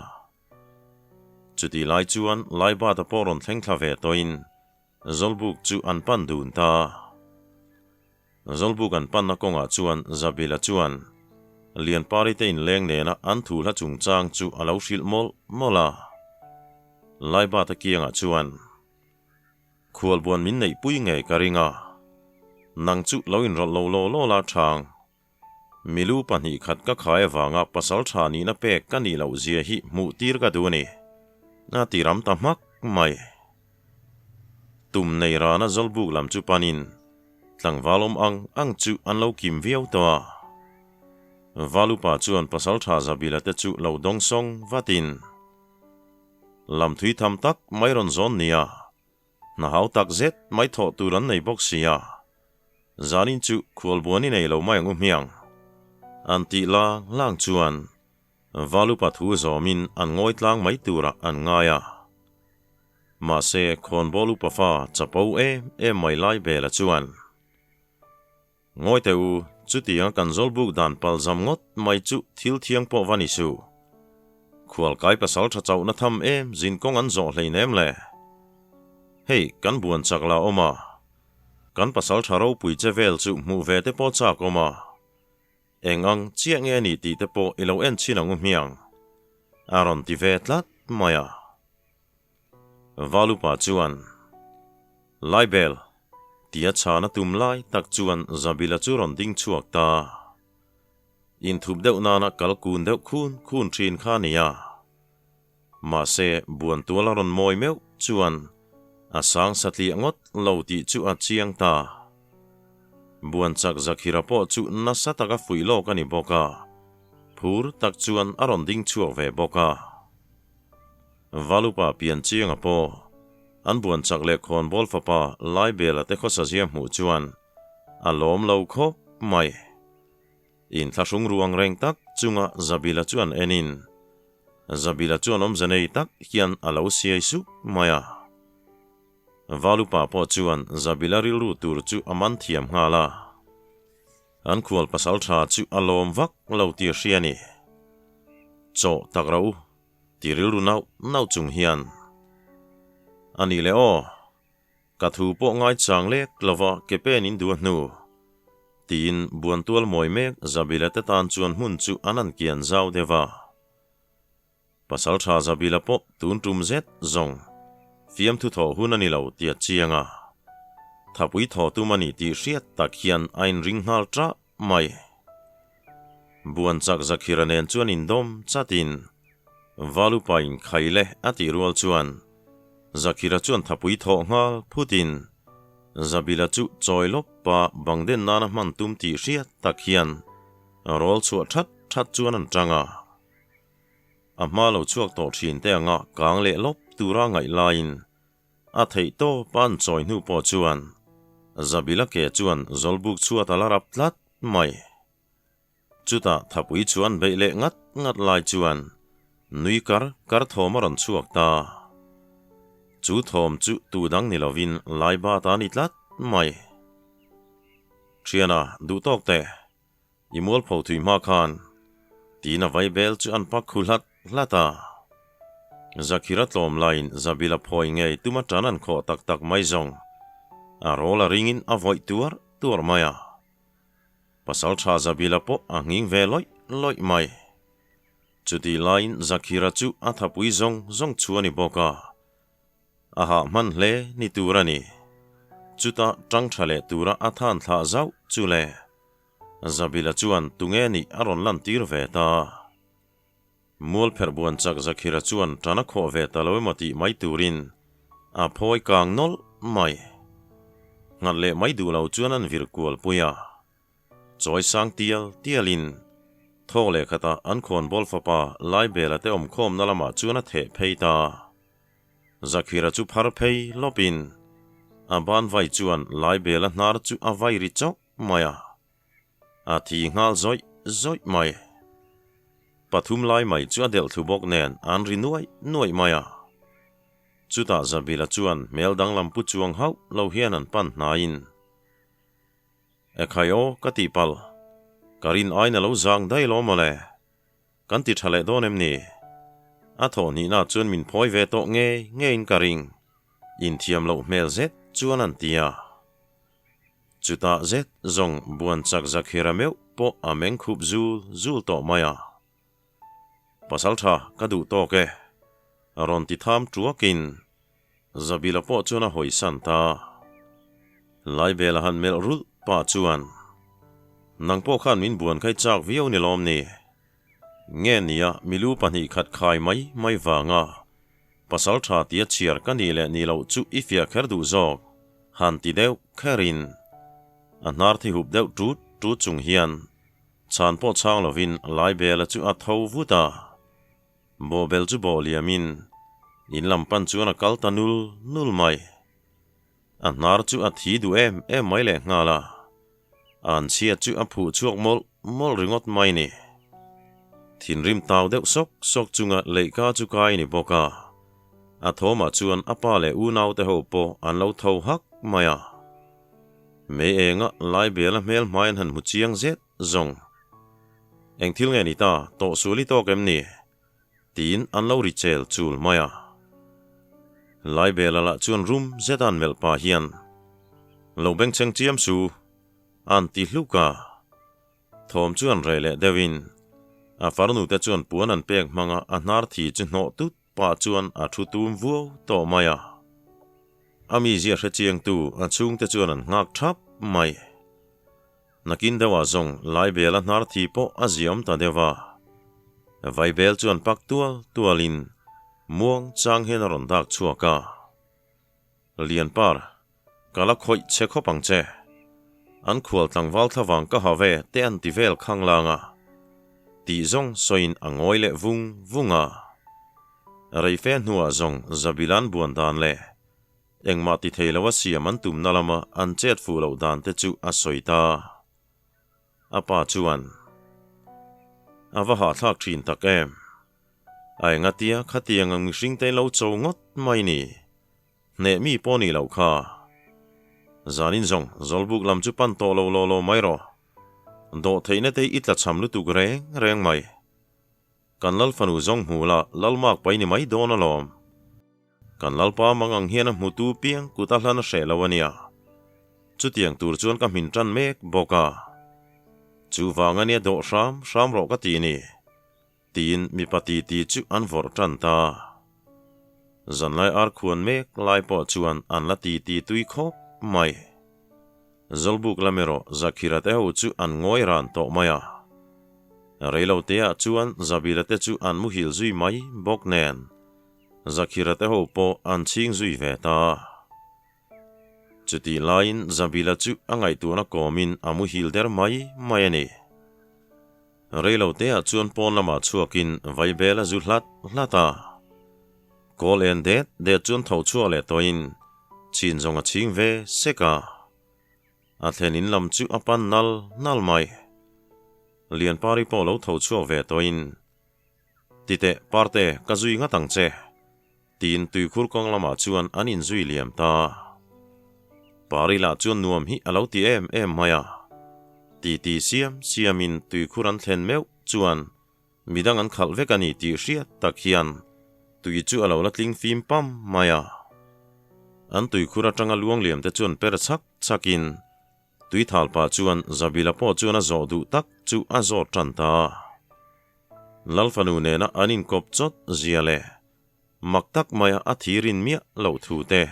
Chutih lai chuan Laibata pawh rawn thleng thla ve tawhin Zawlbuk chu an pan dun ta. Zawlbuk an panna kawngah chuan Zabila chuan Lianpari te inleng nena an thu hla chungchang chu a lo hrilh mawlh mawlh a. Laibata kiangah chuan Khualbuan min neihpui ngei ka ring a, nang chu lo inrawlh lo law law la chang. Milu 2 khat ka khai avanga pasal tha nihna pek ka nih loh zia hi hmuh tir ka duh a ni. A ti ram ta hmak mai. Tum nei rana Zawlbuk lam chu panin tlangval awm ang ang chu an lo kim viau tawh a. Valupa chuan pasal tha Zabila te chu lo dawng sawng vatin lam thui tham tak mai rawn zawn nia. Hna hau tak zet mai thawh tur an nei bawk si a, zanin chu khualbuan i nei lo mai ang u hmiang. An tih lang lang chuan Valupa thu zawmin an ngawi tlang mai turah an ngai a. Mahse, khawnbawl upa fa chapo em em mai lai bela chuan, Ngawi teh u, chutianga kan Zawlbuk dan pal zam ngawt mai chu thil thiang pawh va ni suh. Khualkai pasal tha chauhna tham em zin kawng an zawh hlein em le? Hei, kan buan chak la awm a. Kan pasaltha ropui che vel chu hmuh ve te pawh chak awm a. Eng ang chiah nge ni tih te pawh i lo en chhin ang u hmiang. A rawn ti ve tlat mai a. Valupa chuan, Laibel, tia chhana tum lai tak chuan Zabila chu rawn ding chhuak ta. Inthup deuh nana kal kun deuh khun khun thin kha a nia. Mahse, buan tual a rawn mawi meuh chuan a sang satliah ngawt lo tih chu a chiang ta. Buan chak Zakhira pawh chu nasa taka fuih lawk a ni bawk a, phur tak chuan a rawn ding chhuak ve bawk a. Valupa pian chianga pawh an buan chak leh khawnbawl fapa Laibela te khawsazia hmuh chuan a lawm lo khawp mai. Inthlahrung ruang reng tak chunga Zabila chuan enin Zabila chuan awmze nei tak hian a lo siai sup mai a. Valupa pawh chuan Zabila rilru tur chu a man thiam nghal a. An khual pasal tha chu a lawm vak lo tih a hria a ni. Chaw tak ro ti rilru nauh nauh chung hian a ni le aw, ka thu pawh ngaichang lek lova ke pen in duh a hnu tiin buantual mawi mek Zabila te tan chuan hmun chu an an kian zau deuh a. Pasalṭha Zabila pawh tun tum zet zawng fiamthu thawh hun a ni lo tia chiang a, thapui thaw tum a ni tih hriat tak hian a inring nghal ṭah mai. Buan chak Zakhira nen chuan indawm chatin Valupa in khai le a tih rual chuan Zakhira chuan thapui thawh nghal phutin Zabila chu chawi lawp pa bang den nana hman tum tih hriat tak hian rawl chhuah ṭhat ṭhat chuan an ṭang a. A hma lo chhuak tawh thin te anga kang leh lawp tura ngaih laiin a theih tawp a an chawi hnu pawh chuan Zabila ke chuan Zawlbuk chhuat a la rap tlat mai. Chutah Thapui chuan beih leh ngat ngat lai chuan nui kar kar thawm a rawn chhuak ta. Chu thawm chu tu dang ni lovin Laiba ta a ni tlat mai. Thiana, duh tawk teh. I mualpho thui hma khan tiin a vaibel chu an pak khu hlat hlat a. Zakhira tlawm laiin Zabila phawi ngei tuma tan an khawh tak tak mai zawng a rawl a ringin a vawih tuar tuar mai a. Pasaltha Zabila pawh a nghing ve lawih lawih mai. Chutih laiin Zakhira chu a thapui zawng zawng chu a ni bawk a. A hah hman hle ni tur a ni. Chutah tang tha leh tura a than thlah zauh chu le. Zabila chuan tunge nih a rawn lantir ve ta. Mual pherh buan chak Zakhira chuan tan a khawh ve ta lo emaw tih mai turin a phawi kang nawlh mai. Nghat leh mai duh lo chuan an vir kual pui a. Chawi sang tial tialin thawk leh khatah an khawnbawl fapa Laibela te awmkhawmna lamah chuan a theh phei ta. Zakhira chu phar phei lawpin a ban vai chuan Laibela hnar chu a vai ri chauh mai a, a thi nghal zawih zawih mai. Pathum lai mai chu a delh thlu bawk nen an ri nuaih nuaih mai a. Chutah Zabila chuan hmel danglam pu chuang hauh lo hian an pan hnaiin, Ekhai aw ka tih palh, ka rin aiin a lo zang daih lawm mawle. Kan ti tha leh dawn em ni? A thawh hnihna chuan min phawi ve tawh ngei ngeiin ka ring. Inthiam loh hmel zet chuan an ti a. Chutah zet zawng buan chak Zakhira meuh pawh a meng khup zul zul tawh mai a. Pasal tha ka duh tawk e. Rawn ti tham tuakin Zabila pawh chuan a hawisan ta. Laibela han melh rulh pah chuan, Nang pawh khan min buan khai chak viau ni lawm ni? Nge nia milu 2 khat khai mai mai vanga pasal tha tia chhiar ka nih leh nih loh chu i fiah kher duh zawk han ti deuh kherin a hnar thi hup deuh tut tut chung hian chhan pawh chhang lovin Laibela chu a tho vut a. Bawhbel chu bawh liamin in lam pan chuan a kal ta nul nul mai. A hnar chu a thi duh em em mai leh nghal a, an chhia chu a phuh chhuak mawlh mawlh ringawt mai ni. Thinrim tau deuh sawk sawk chunga leihka chu kai ni bawk a, a thawmah chuan a pa leh unaute ho pawh an lo tho hak mai a. Mei enga Laibela hmel hmai an han hmu chiang zet zawng. Eng thil nge ni ta, tawh sual i tawk em ni? Tiin an lo ri chel chul mai a. Laibela lah chuan rum zet a an melh pah hian, Lo bengchheng chiam su, a an ti hluk a. Thawm chu an reh leh deuhin, a farnute chuan puan an pek hmanga a hnar thi chu hnawh tut pah chuan a thu tum vuau tawh mai a. A mizia hre chiangtu a chhungte chuan an nghak thap mai. Nakin deuhah zawng Laibela hnar thi pawh a ziaawm ta deuh a. Vaibel chuan pak tual tualin muang chang hian a rawn dak chhuak a. Lianpar, ka la khawih che khawp ang che. An khual tlangval thlavang ka ha ve te an ti vel khang lang a. Tih zawng sawiin a ngawi leh vung vung a. Reife hnuah zawng Zabilan buan dan leh engmah ti thei lo a siam an tumna lama an chet fuh loh dan te chu a sawi ta. A pa chuan, A va hahthlak thin tak em? A engatia khatiang ang mihring te lo cho ngawt mai ni? Hneh mi pawh nih loh kha. Zanin zawng Zawlbuk lam chu pan tawh lo law law mai rawh. Dawh theihna te i tlachham lutuk reng reng mai. Kan Lal fanu zawng hmu la Lalmak pai ni mai dawn alawm. Kan Lalpa mang ang hian a hmutu piang kut a hlan a hreh lo a nia. Chutiang tur chuan ka hmin tan mek bawk a. Chuvang a nia dawh hram hram rawh ka ti ni. Tiin mipa titi chu an vawrh tan ta. Zanlai ar khuan mek lai pawh chuan an la titi tui khawp mai. Zawlbuk lam erawh Zakhira te ho chu an ngawi ran tawh mai a. Reilo teah chuan Zabila te chu an muhil zui mai bawk nen Zakhira te ho pawh an chhing zui ve ta. Chutih laiin Zabila chu a ngaihtuahna kawmin a muhil der mai mai a ni. Reilo teah chuan pawn lamah chhuakin Vaibel a zu hlat hlat a. Kawl en det det chuan tho chhuak leh tawhin chin zawng a chhing ve sek a. A thlen in lam chu a pan nal nal mai. Lianpari pawh lo tho chhuak ve tawhin, Titeh Parte ka zui ngat ang che, tiin tuikhur kawng lamah chuan an inzui liam ta. Pari lah chuan nuam hi a lo ti em em mai a. Titi siam siamin tuikhur an thlen meuh chuan Midang an khalh vek a ni tih hriat tak hian tui chu a lo la tling fim pam mai a. An tuikhur atanga luangliam te chuan per chhak chhakin tui thal pah chuan Zabila pawh chuan a zawh duh tak chu a zawt tan ta. Lalfanu nena an inkawp chawt zia leh mak tak maia a thirin miah loh thu te,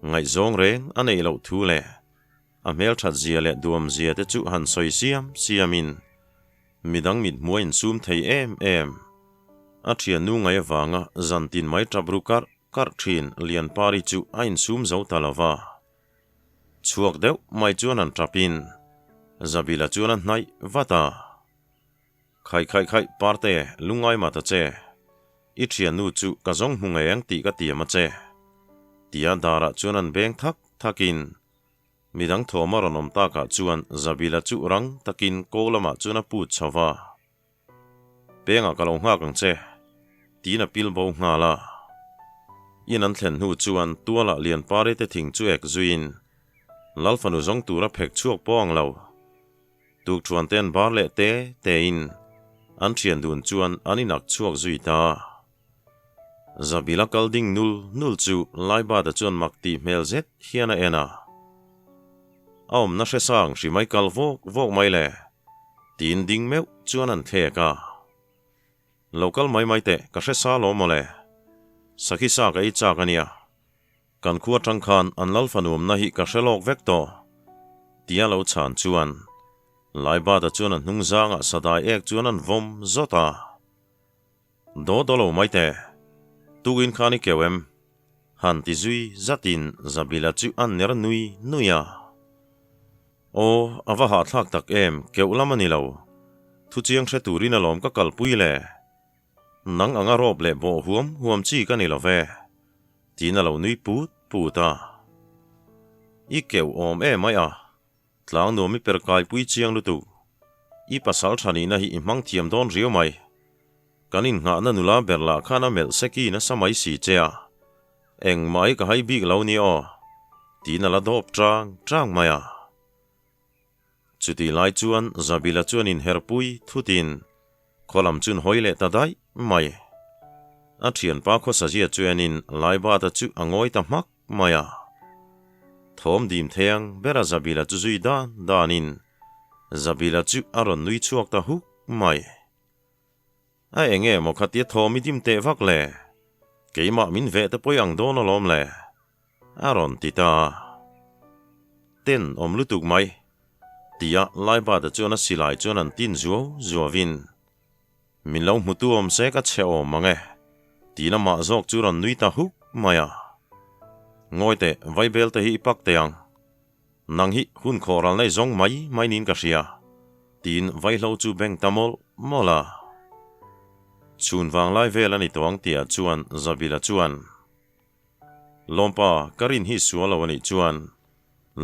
ngaihzawng reng a neih loh thu leh a hmelthat zia leh duam zia te chu han sawi siam siamin Midang mit hmuh a insum thei em em. A thiannu ngai avanga zantin mai tap ru karh karh thin Lianpari chu a insum zo ta lo va. Chhuak deuh mai chuan an tapin Zabila chuan a hnaih vat a. Khaih khaih khaih Parte, lungngai mah ta che. I thiannu chu ka zawng hmu ngei ang tih ka tiam a che. Tia darah chuan an beng thak thakin Midang thawm a rawn awm takah chuan Zabila chu rang takin ko lamah chuan a put chho va. Pengah ka lo nghak ang che, tiin a pil bo nghal a. In an thlen hnu chuan tualah Lianpari te thing chu ek zuiin Lalfanu zawng tura phek chhuak pawh ang lo. Tukṭhuan te an bar leh te tein an ṭhian dun chuan an inak chhuak zui ta. Zabila kal ding nul nul chu Laibata chuan mak tih hmel zet hian a en a. A awmna hre sang hri mai kal vawk vawk mai le, tiin ding meuh chuan an thlek a. Lo kal mai mai teh, ka hre sa lawm mawle. Sakhi sa ka ei chak a nia. Kan khua atang khan an lal fanuamna hi ka hre lawk vek tawh, tia lo chhan chuan Laibata chuan a hnung zangah sadai ek chuan an vawm zawt a. Daw daw lo mai teh, tukin khan i keu em? Han ti zui zatin Zabila chu a ner nui nui a. Aw, a va hahthlak tak em, keuh lam a ni lo. Thuchiang hre turin alawm ka kalpui le. Nang anga rawp leh bawh huam huam chi ka ni lo ve, tiin a lo nui put put a. I keuh awm em ai a, Tlang nuam i per kaipui chiang lutuk. I pasal tha nihna hi i hmang thiam dawn riau mai. Kan innghahna nula ber lah khan a melh seki nasa mai si che a. Engmah hi ka hai bik lo ni aw, tiin a la dawp chang chang mai a. Chutih lai chuan Zabila chuan inherpui thutin khaw lam chun hawi leh ta daih mai. A thianpa khawsazia chu enin Laibata chu a ngawi ta hmak mai a. Thawm dim theiang bera Zabila chu zui dan danin Zabila chu a rawn nui chhuak ta huk mai. A enge maw khatia thawm i dim teh vak le? Keimah min veh te pawi ang dawn alawm le? A rawn ti ta a. Ten awm lutuk mai. Tia Laibata chuan a silai chuan an tin zuau zuauin Min lo hmutu awm se ka chhe awm ang e, tiin amah zawk chu rawn nui ta huk mai a. Ngawi teh, Vaibel te hi i pak teh ang. Nang hi hun khawh ral nei zawng mai mai niin ka hria, tiin vaihlo chu beng ta mawlh mawlh a. Chhun vanglai vel a ni tawh ang tihah chuan Zabila chuan, Lawmpa, ka rin hi sual lo a nih chuan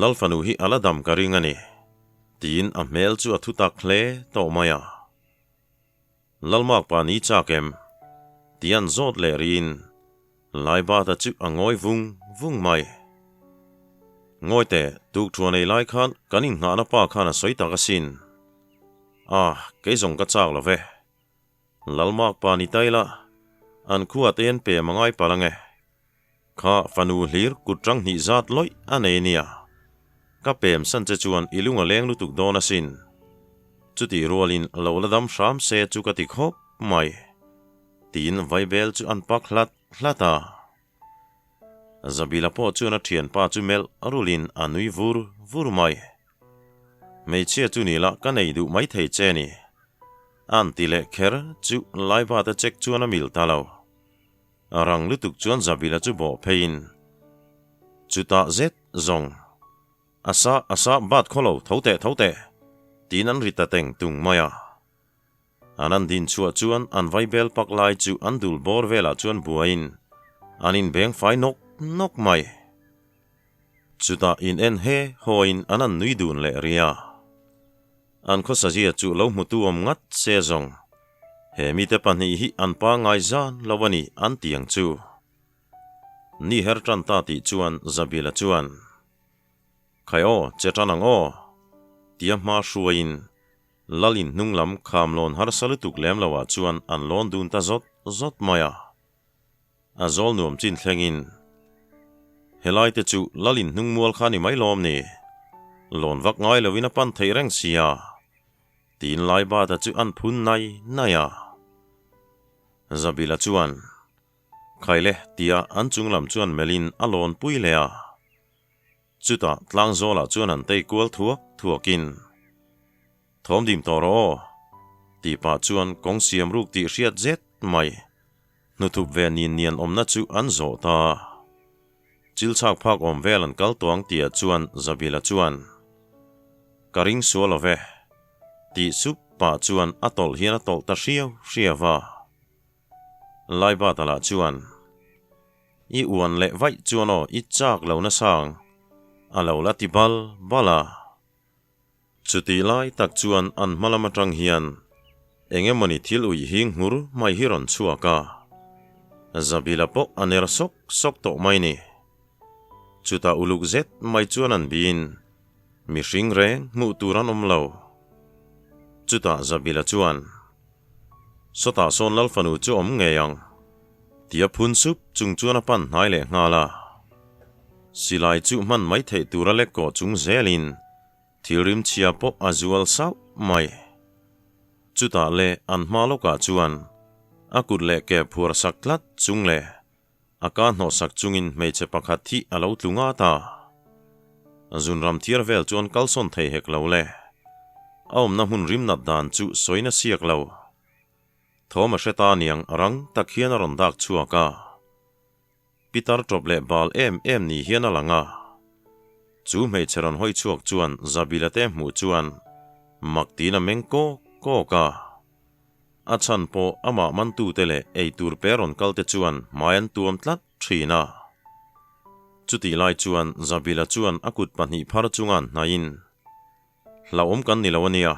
Lalfanu hi a la dam ka ring a ni, tiin a hmel chu a thutak hle tawh mai a. Lalmak pa ni chak em? Ti an zawt leh riin Laibata chu a ngawi vung vung mai. Ngawi teh, tukṭhuan ei lai khan kan inngahna pa khan a sawi tak asin. Ah, kei zawng ka chak lo ve. Lalmak pa ni ta ila, an khuate hian pem a ngai palh ange. Kha fanu hlir kut rang hnih zat lawih a nei nia. Ka pem san che chuan i lung a leng lutuk dawn asin. Chutih rualin lo la dam hram se chu ka ti khawp mai. Tiin Vaibel chu an pak hlat hlat a. Zabila pawh chuan a thianpa chu melh rulin a nui vur vur mai. Hmeichhia chu ni la ka nei duh mai thei che ni. An ti leh kher chu Laibata check chuan a mil ta lo. A rang lutuk chuan Zabila chu bawh pheiin, Chutah zet zawng, a sa a sa bat khaw lo, tho teh tho teh, tiin an ri ta teng tung mai a. An an din chhuah chuan an vaibel pak lai chu an dul bawr velah chuan buaiin an inbeng fai nawk nawk mai. Chutah in en he hawiin an an nui dun leh ri a. An khawsazia chu lo hmutu awm ngat se zawng. He mite pahnih hi an pa ngai zan lo a ni an ti ang chu. Ni her tan ta tih chuan Zabila chuan, Khai aw, che tan ang aw, tia hma hruaiin Lalin hnung lam kham lawn harsa lutuk lem loah chuan an lawn dun ta zawt zawt mai a. A zawl nuam chin thlengin helai te chu Lalin hnung mual kha ni mai lawm ni? Lawn vak ngai loin a pan theih reng sia. Tiin Laibata chu an phun nai nai a. Zabila chuan, Khaile tia an chung lam chuan melhin a lawn pui leh a. Chutah tlangzawlah chuan an tei kual thuak thuakin, Thawm dim tawh rawh aw, tih pah chuan kawng siam ruk tih hriat zet mai hnuthup ve nin nian awmna chu an zawh ta. Chil chhak phak awm vel an kal tawh ang tihah chuan Zabila chuan, Ka ring sual lo ve, tih sup pah chuan a tawlh hian a tawlh ta hriau hriau a. Laibata lah chuan, I uan leh vaih chuan aw i chak lo nasa ang, a lo la ti bal bal a. Chutih lai tak chuan an hma lam atang hian eng emawni thil uih hing nghur mai hi rawn chhuak a, Zabila pawh a ner sawk sawk tawh mai ni. Chutah uluk zet mai chuan an biin mihring reng hmuh tur an awm lo. Chutah Zabila chuan, Sawtah sawn Lal fanu chu awm ngei ang, tia phun sup chung chuan a pan hnai leh nghal a. Silai chu hman mai theih tura lek kawh chung zelin thil rimchhia pawh a zual sauh mai. Chutah leh an hma lawkah chuan a kut leh ke phuar sak tlat chung leh a ka hnawh sak chungin hmeichhe pakhat hi a lo tlu ngat a. Zunram thiar vel chuan kalsawn thei hek lo le. A awmna hmun rim nat dan chu sawiin a siak lo. Thawm a hre ta aniang rang tak hian a rawn dak chhuak a. Pitar tawp leh bal em em ni hian a lang a. Chu hmeichhe rawn hawi chhuak chuan Zabila te hmuh chuan mak tiin a meng kawk kawk a. A chhan pawh amah mantute leh eitur pe rawn kal te chuan hmai an tuam tlat thin a. Chutih lai chuan Zabila chuan a kut pahnih phar chunga an hnaihin, Hlauhawm kan ni lo a nia,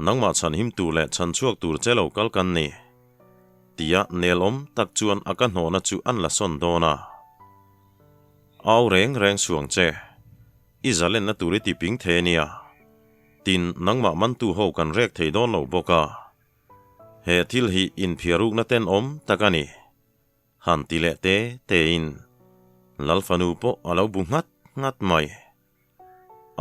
nangmah chhan him tur leh chhan chhuak tur che lo kal kan ni, tia nelawm tak chuan a ka hnawhna chu an la sawn dawn a. Au reng reng suang che, i zalenna tur i ti ping thei a nia. Tin, nangmah mantu ho kan rek thei dawn lo bawk a. He thil hi inphiarukna tenawm tak a ni. Han ti leh te tein Lal fanu pawh a lo bu nghat nghat mai.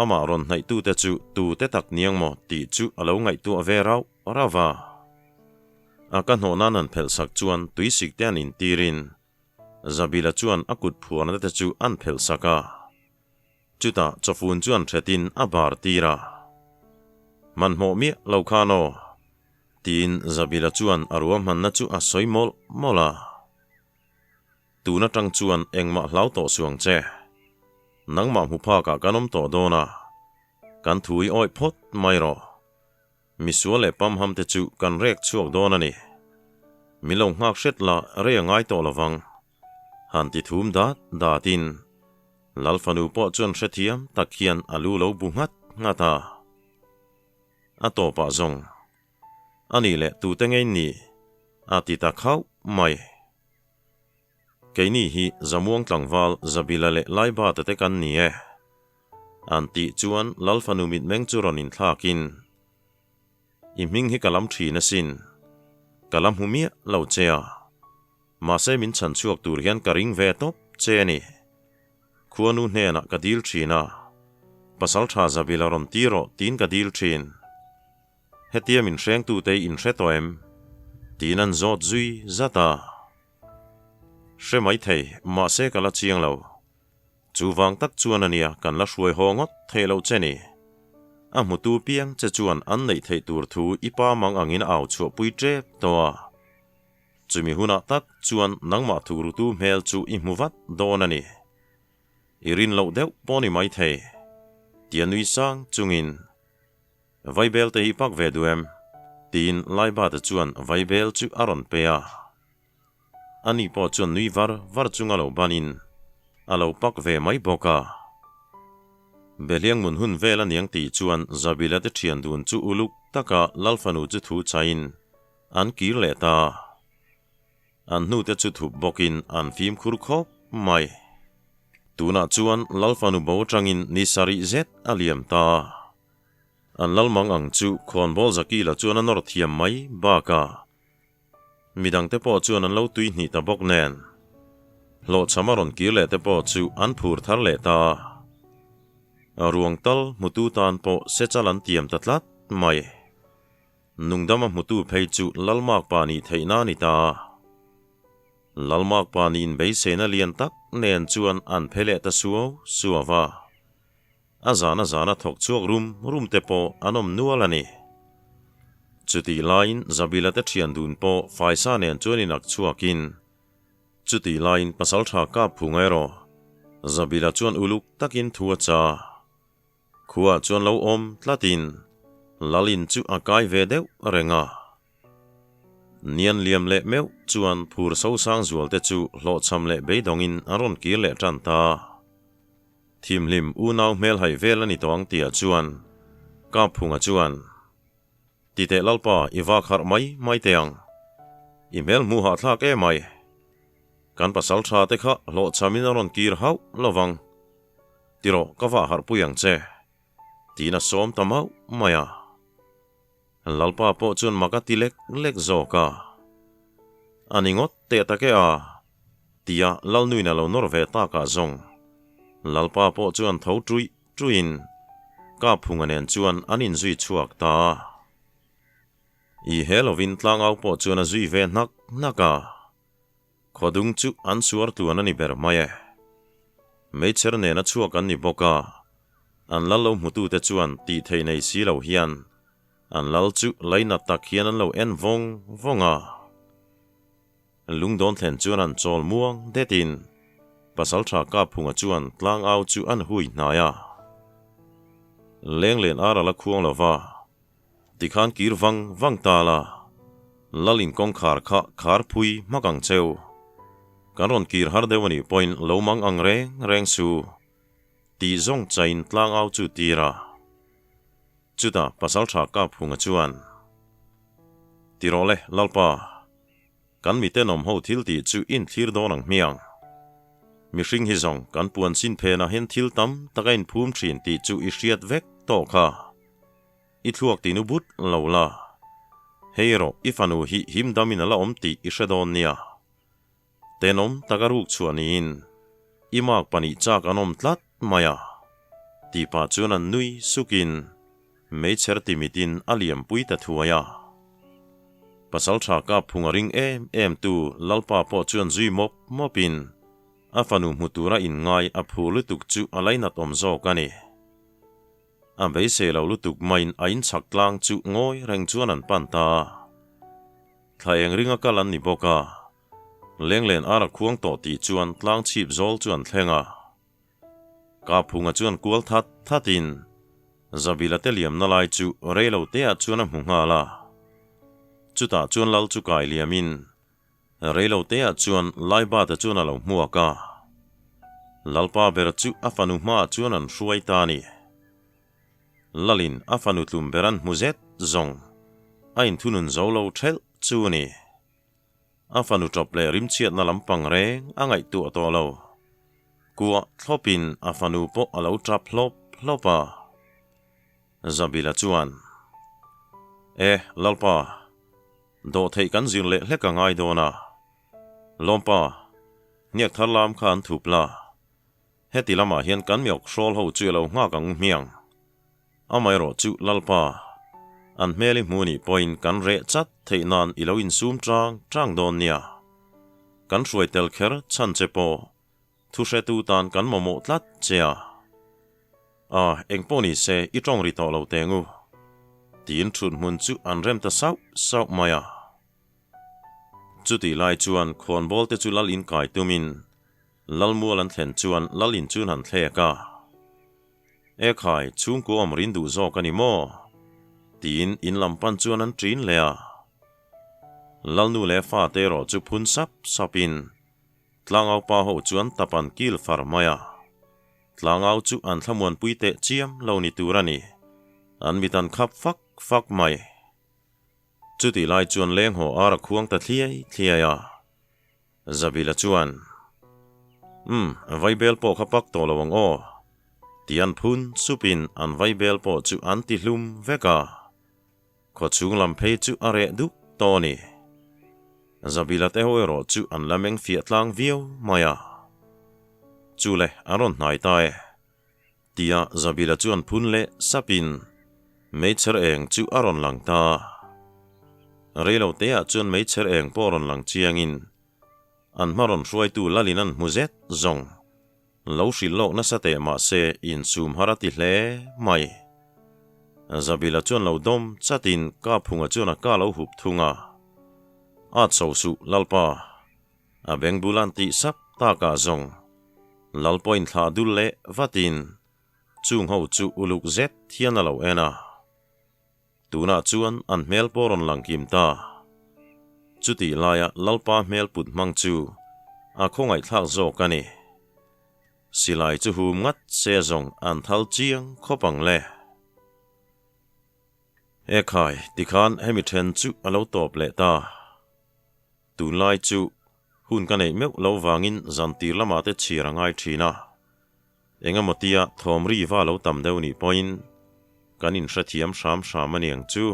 Amah rawn hnaihtute chu tute tak niang maw tih chu a lo ngaihtuah ve rauh rauh a. A ka hnawh nan an phelh sak chuan tuisik te an intirin Zabila chuan a kut phuarna te chu an phelh sak a. Chutah chawfun chuan hretin a bar tir a. Hmanhmawh miah lo khan aw, tiin Zabila chuan a ruahmanna chu a sawi mawlh mawlh a. Tun atang chuan engmah hlau tawh suang che. Nangmah hmu phakah kan awm tawh dawn a, kan thu i awih phawt mai rawh. Misual leh pamham te chu kan rek chhuak dawn a ni. Min lo nghak hret la rei a ngai tawh lovang. Han ti thum dat datin Lal fanu pawh chuan hrethiam tak hian a lu lo bu nghat nghat a. A tawpah zawng, A nih leh tute ngei ni? a ti ta khauh mai. Keini hi Zamuang tlangval Zabila leh Laibata te kan ni e. An tih chuan Lal fanu mitmeng chu rawn inthlakin, I hming hi ka lam thin asin. Ka la hmu miah lo che a. Mahse min chhan chhuak tur hian ka ring ve tawp che a ni. Khuanu hnenah ka dil thin a, Pasal tha Zabila rawn ti rawh tiin ka dil thin. Hetia min hrengtute i inhre tawh em? Tiin an zawt zui zat a. Hre maithei, mahse ka la chiang lo. Chu vang tak chuan a nia kan la hruai haw ngawt theih loh che ni. A hmutu piang che chuan an neih theih tur thu i pa mang angin a au chhuahpui tep tawh a. Chumi hunah tak chuan nangmah thurutu hmel chu i hmu vat dawn a ni. I rin loh deuh pawh ni maithei, tia nui sang chungin Vaibel te hi pak ve duh em? tiin Laibata chuan Vaibel chu a rawn pe a. Ani pawh chuan nui var var chunga lo banin a lo pak ve mai bawk a. Behliang mun hun vel a niang tih chuan Zabila te thian dun chu uluk taka Lalfanu chu thu chaiin an kir leh ta. An hnute chu thup bawkin an fimkhur khawp mai. Tunah chuan Lalfanu bo atangin ni sarih zet a liam ta. An lalmang ang chu khawnbawl Zakila chuan a nawr thiam mai bakah Midangte pawh chuan an lo tui hnih ta bawk nen, hlawhchham a rawn kir leh te pawh chu an phur thar leh ta. A ruang tal hmutu tan pawh sechal an tiam ta tlat mai. Nungdama hmutu phei chu Lalmakpa nih theihna a ni ta. Lalmakpa nih inbeiseina lian tak nen chuan an phe leh ta suau suau a. A zana zana thawk chhuak rum rum te pawh an awm nual a ni. Chutih laiin Zabila te thian dun pawh Faisa nen chuan inak chhuakin, chutih laiin Pasaltha kap phung erawh Zabila chuan uluk takin thu a cha. Khuaah chuan lo awm tlatin Lalin chu a kai ve deuh reng a. Nian liam leh meuh chuan phur sosang zual te chu hlawhchham leh beidawngin an rawn kir leh tan ta. Thimhlim unau hmel haih vel a ni tawh ang tihah chuan Kapphunga chuan, Ti teh Lalpa i vak harh mai mai teh ang. I hmel hmuh hahthlak em ai. Kan pasal tha te kha hlawhchhamin a rawn kir hauh lo vang. Ti rawh ka vah harh pui ang che. Tiin a sawm ta mauh mai a. Lalpa pawh chuan mak a ti lek lek zawk a. A ni ngawt teh tak e a, tia Lalnuin a lo nawr ve takah zawng. Lalpa pawh chuan tho ṭuih ṭuihin Kapphunga nen chuan an inzui chhuak ta a. I he lovin tlangau pawh chuan a zui ve hnak hnak a. Khawdung chu an suar tluan a ni ber mai e. Meichher nena chhuak an ni bawk a, an lal lo hmutute chuan tih theih nei si lo hian an lal chu lainat tak hian an lo en vawng vawng a. Lungdawn thlen chuan an chawl muang detin Pasaltha Kapphunga chuan tlangau chu an hui hnai a. Lenglen ar a la khuang lo va, Tikhan kir vang vang ta la, Lalin kawngkhar kha khar phui hmak ang cheu. Kan rawn kir har deuh a nih pawhin lo mang ang reng reng su, tih zawng chain tlangau chu tir a. Chutah Pasaltha Kapphunga chuan, Ti rawh le, Lalpa, kan mitenawm ho thil tih chu inthlir dawn ang hmiang. Mihring hi zawng kan puan sin phenah hian thil tam tak a inphum thin tih chu i hriat vek tawh kha. I thluak tih nu but lo la. Hei erawh i fanu hi him damin a la awm tih i hre dawn nia. Tenawm taka ruk chhuah niin i mark pahnih chak an awm tlat mai a, tih pah chuan an nui sukin meichher timitin a liampui ta thuai a. Pasaltha kap phung a ring em em tu Lalpa pawh chuan zui mawp mawpin a fanu hmu tura inngai a phur lutuk chu a lainat awm zawk a ni. A beisei lo lutuk maiin a inchhak tlang chu ngawi reng chuan an pan ta a. Thla eng ringa kal an ni bawk a, lenglen ar a khuang tawh tih chuan tlang chhip zawl chu an thleng a. Kaphunga chuan kual that thatin Zabila te liamna lai chu reilo teah chuan a hmu nghal a. Chutah chuan lal chu kai liamin reilo teah chuan Laibata chuan a lo hmuak a. Lalpa ber chu a fanu hmaah chuan an hruai ta a ni. Lalin a fanu tlum ber an hmu zet zawng a inthunun zo lo thelh chu a ni. A fanu tawp leh rimchhiatna lampang reng a ngaihtuah tawh lo. Kuah thlawpin a fanu pawh a lo tap hlawp hlawp a. Zabila chuan, E, Lalpa, dawhtheih kan zir leh hlek a ngai dawn a. Lawmpa, hniak thar lam kha an thup la. Heti lamah hian kan miawk hrawl ho chu i lo nghak ang hmiang. Amaherawh chu Lalpa, an hmel i hmu nih pawhin kan reh chat theih nan i lo insum chang chang dawn nia. Kan hruai tel kher chhan che pawh thu hretu tan kan mamawh tlat che a. A, engpawh ni se i tawng ri tawh lo teng u. Tiin thut hmun chu an rem ta sauh sauh mai a. Chutih lai chuan khawnbawl te chu lal inkai tumin Lalmual an thlen chuan Lal in chun han thlek a. E khai, chhungkua awm rin duh zawk a ni maw? Tiin in lam pan chuan an ṭin leh a. Lalnu leh fate erawh chu phun sap sapin Tlangau pa ho chuan tap an kil far mai a. Tlangau chu an thlamuanpui teh chiam lo ni tur a ni. An mit an khap fak fak mai. Chutih lai chuan lenghaw ar a khuang ta thliai thliai a. Zabila chuan, Umm, vaibel pawh kha pak tawh lo ang aw, ti an phun supin an vaibel pawh chu an ti hlum vek a. Khawchhung lam phei chu a reh duk tawh a ni. Zabila te ho erawh chu an la meng fiah tlang viau mai a. Chule, an rawn hnai ta e, tia Zabila chuan phun leh sapin meichher eng chu a rawn lang ta. Reilo teah chuan meichher eng pawh rawn lang chiangin an hma rawn hruaitu lalin an hmu zet zawng. Lo hrilh lawk nasa teh mahse insum har a ti hle mai. Zabila chuan lo dawm chatin Kaphunga chuan a ka lo hup thung a. A chho suh Lalpa. A beng bul an tih sap takah zawng Lalpawhin thlah dul leh vatin chung ho chu uluk zet hian a lo en a. Tunah chuan an hmel pawh rawn lang kim ta. Chutih laia Lalpa hmel put hmang chu a khawngaihthlak zawk a ni. Silai chu hum ngat se zawng an thal chiang khawp ang le. Ekhai, tikhan hemi then chu a lo tawp leh ta. Tunlai chu hun ka neih meuh lo vangin zantir lamah te chhir a ngai thin a, engemaw tia thawm ri va lo tam deuh nih pawhin kan inhrethiam hram hram a niang chu.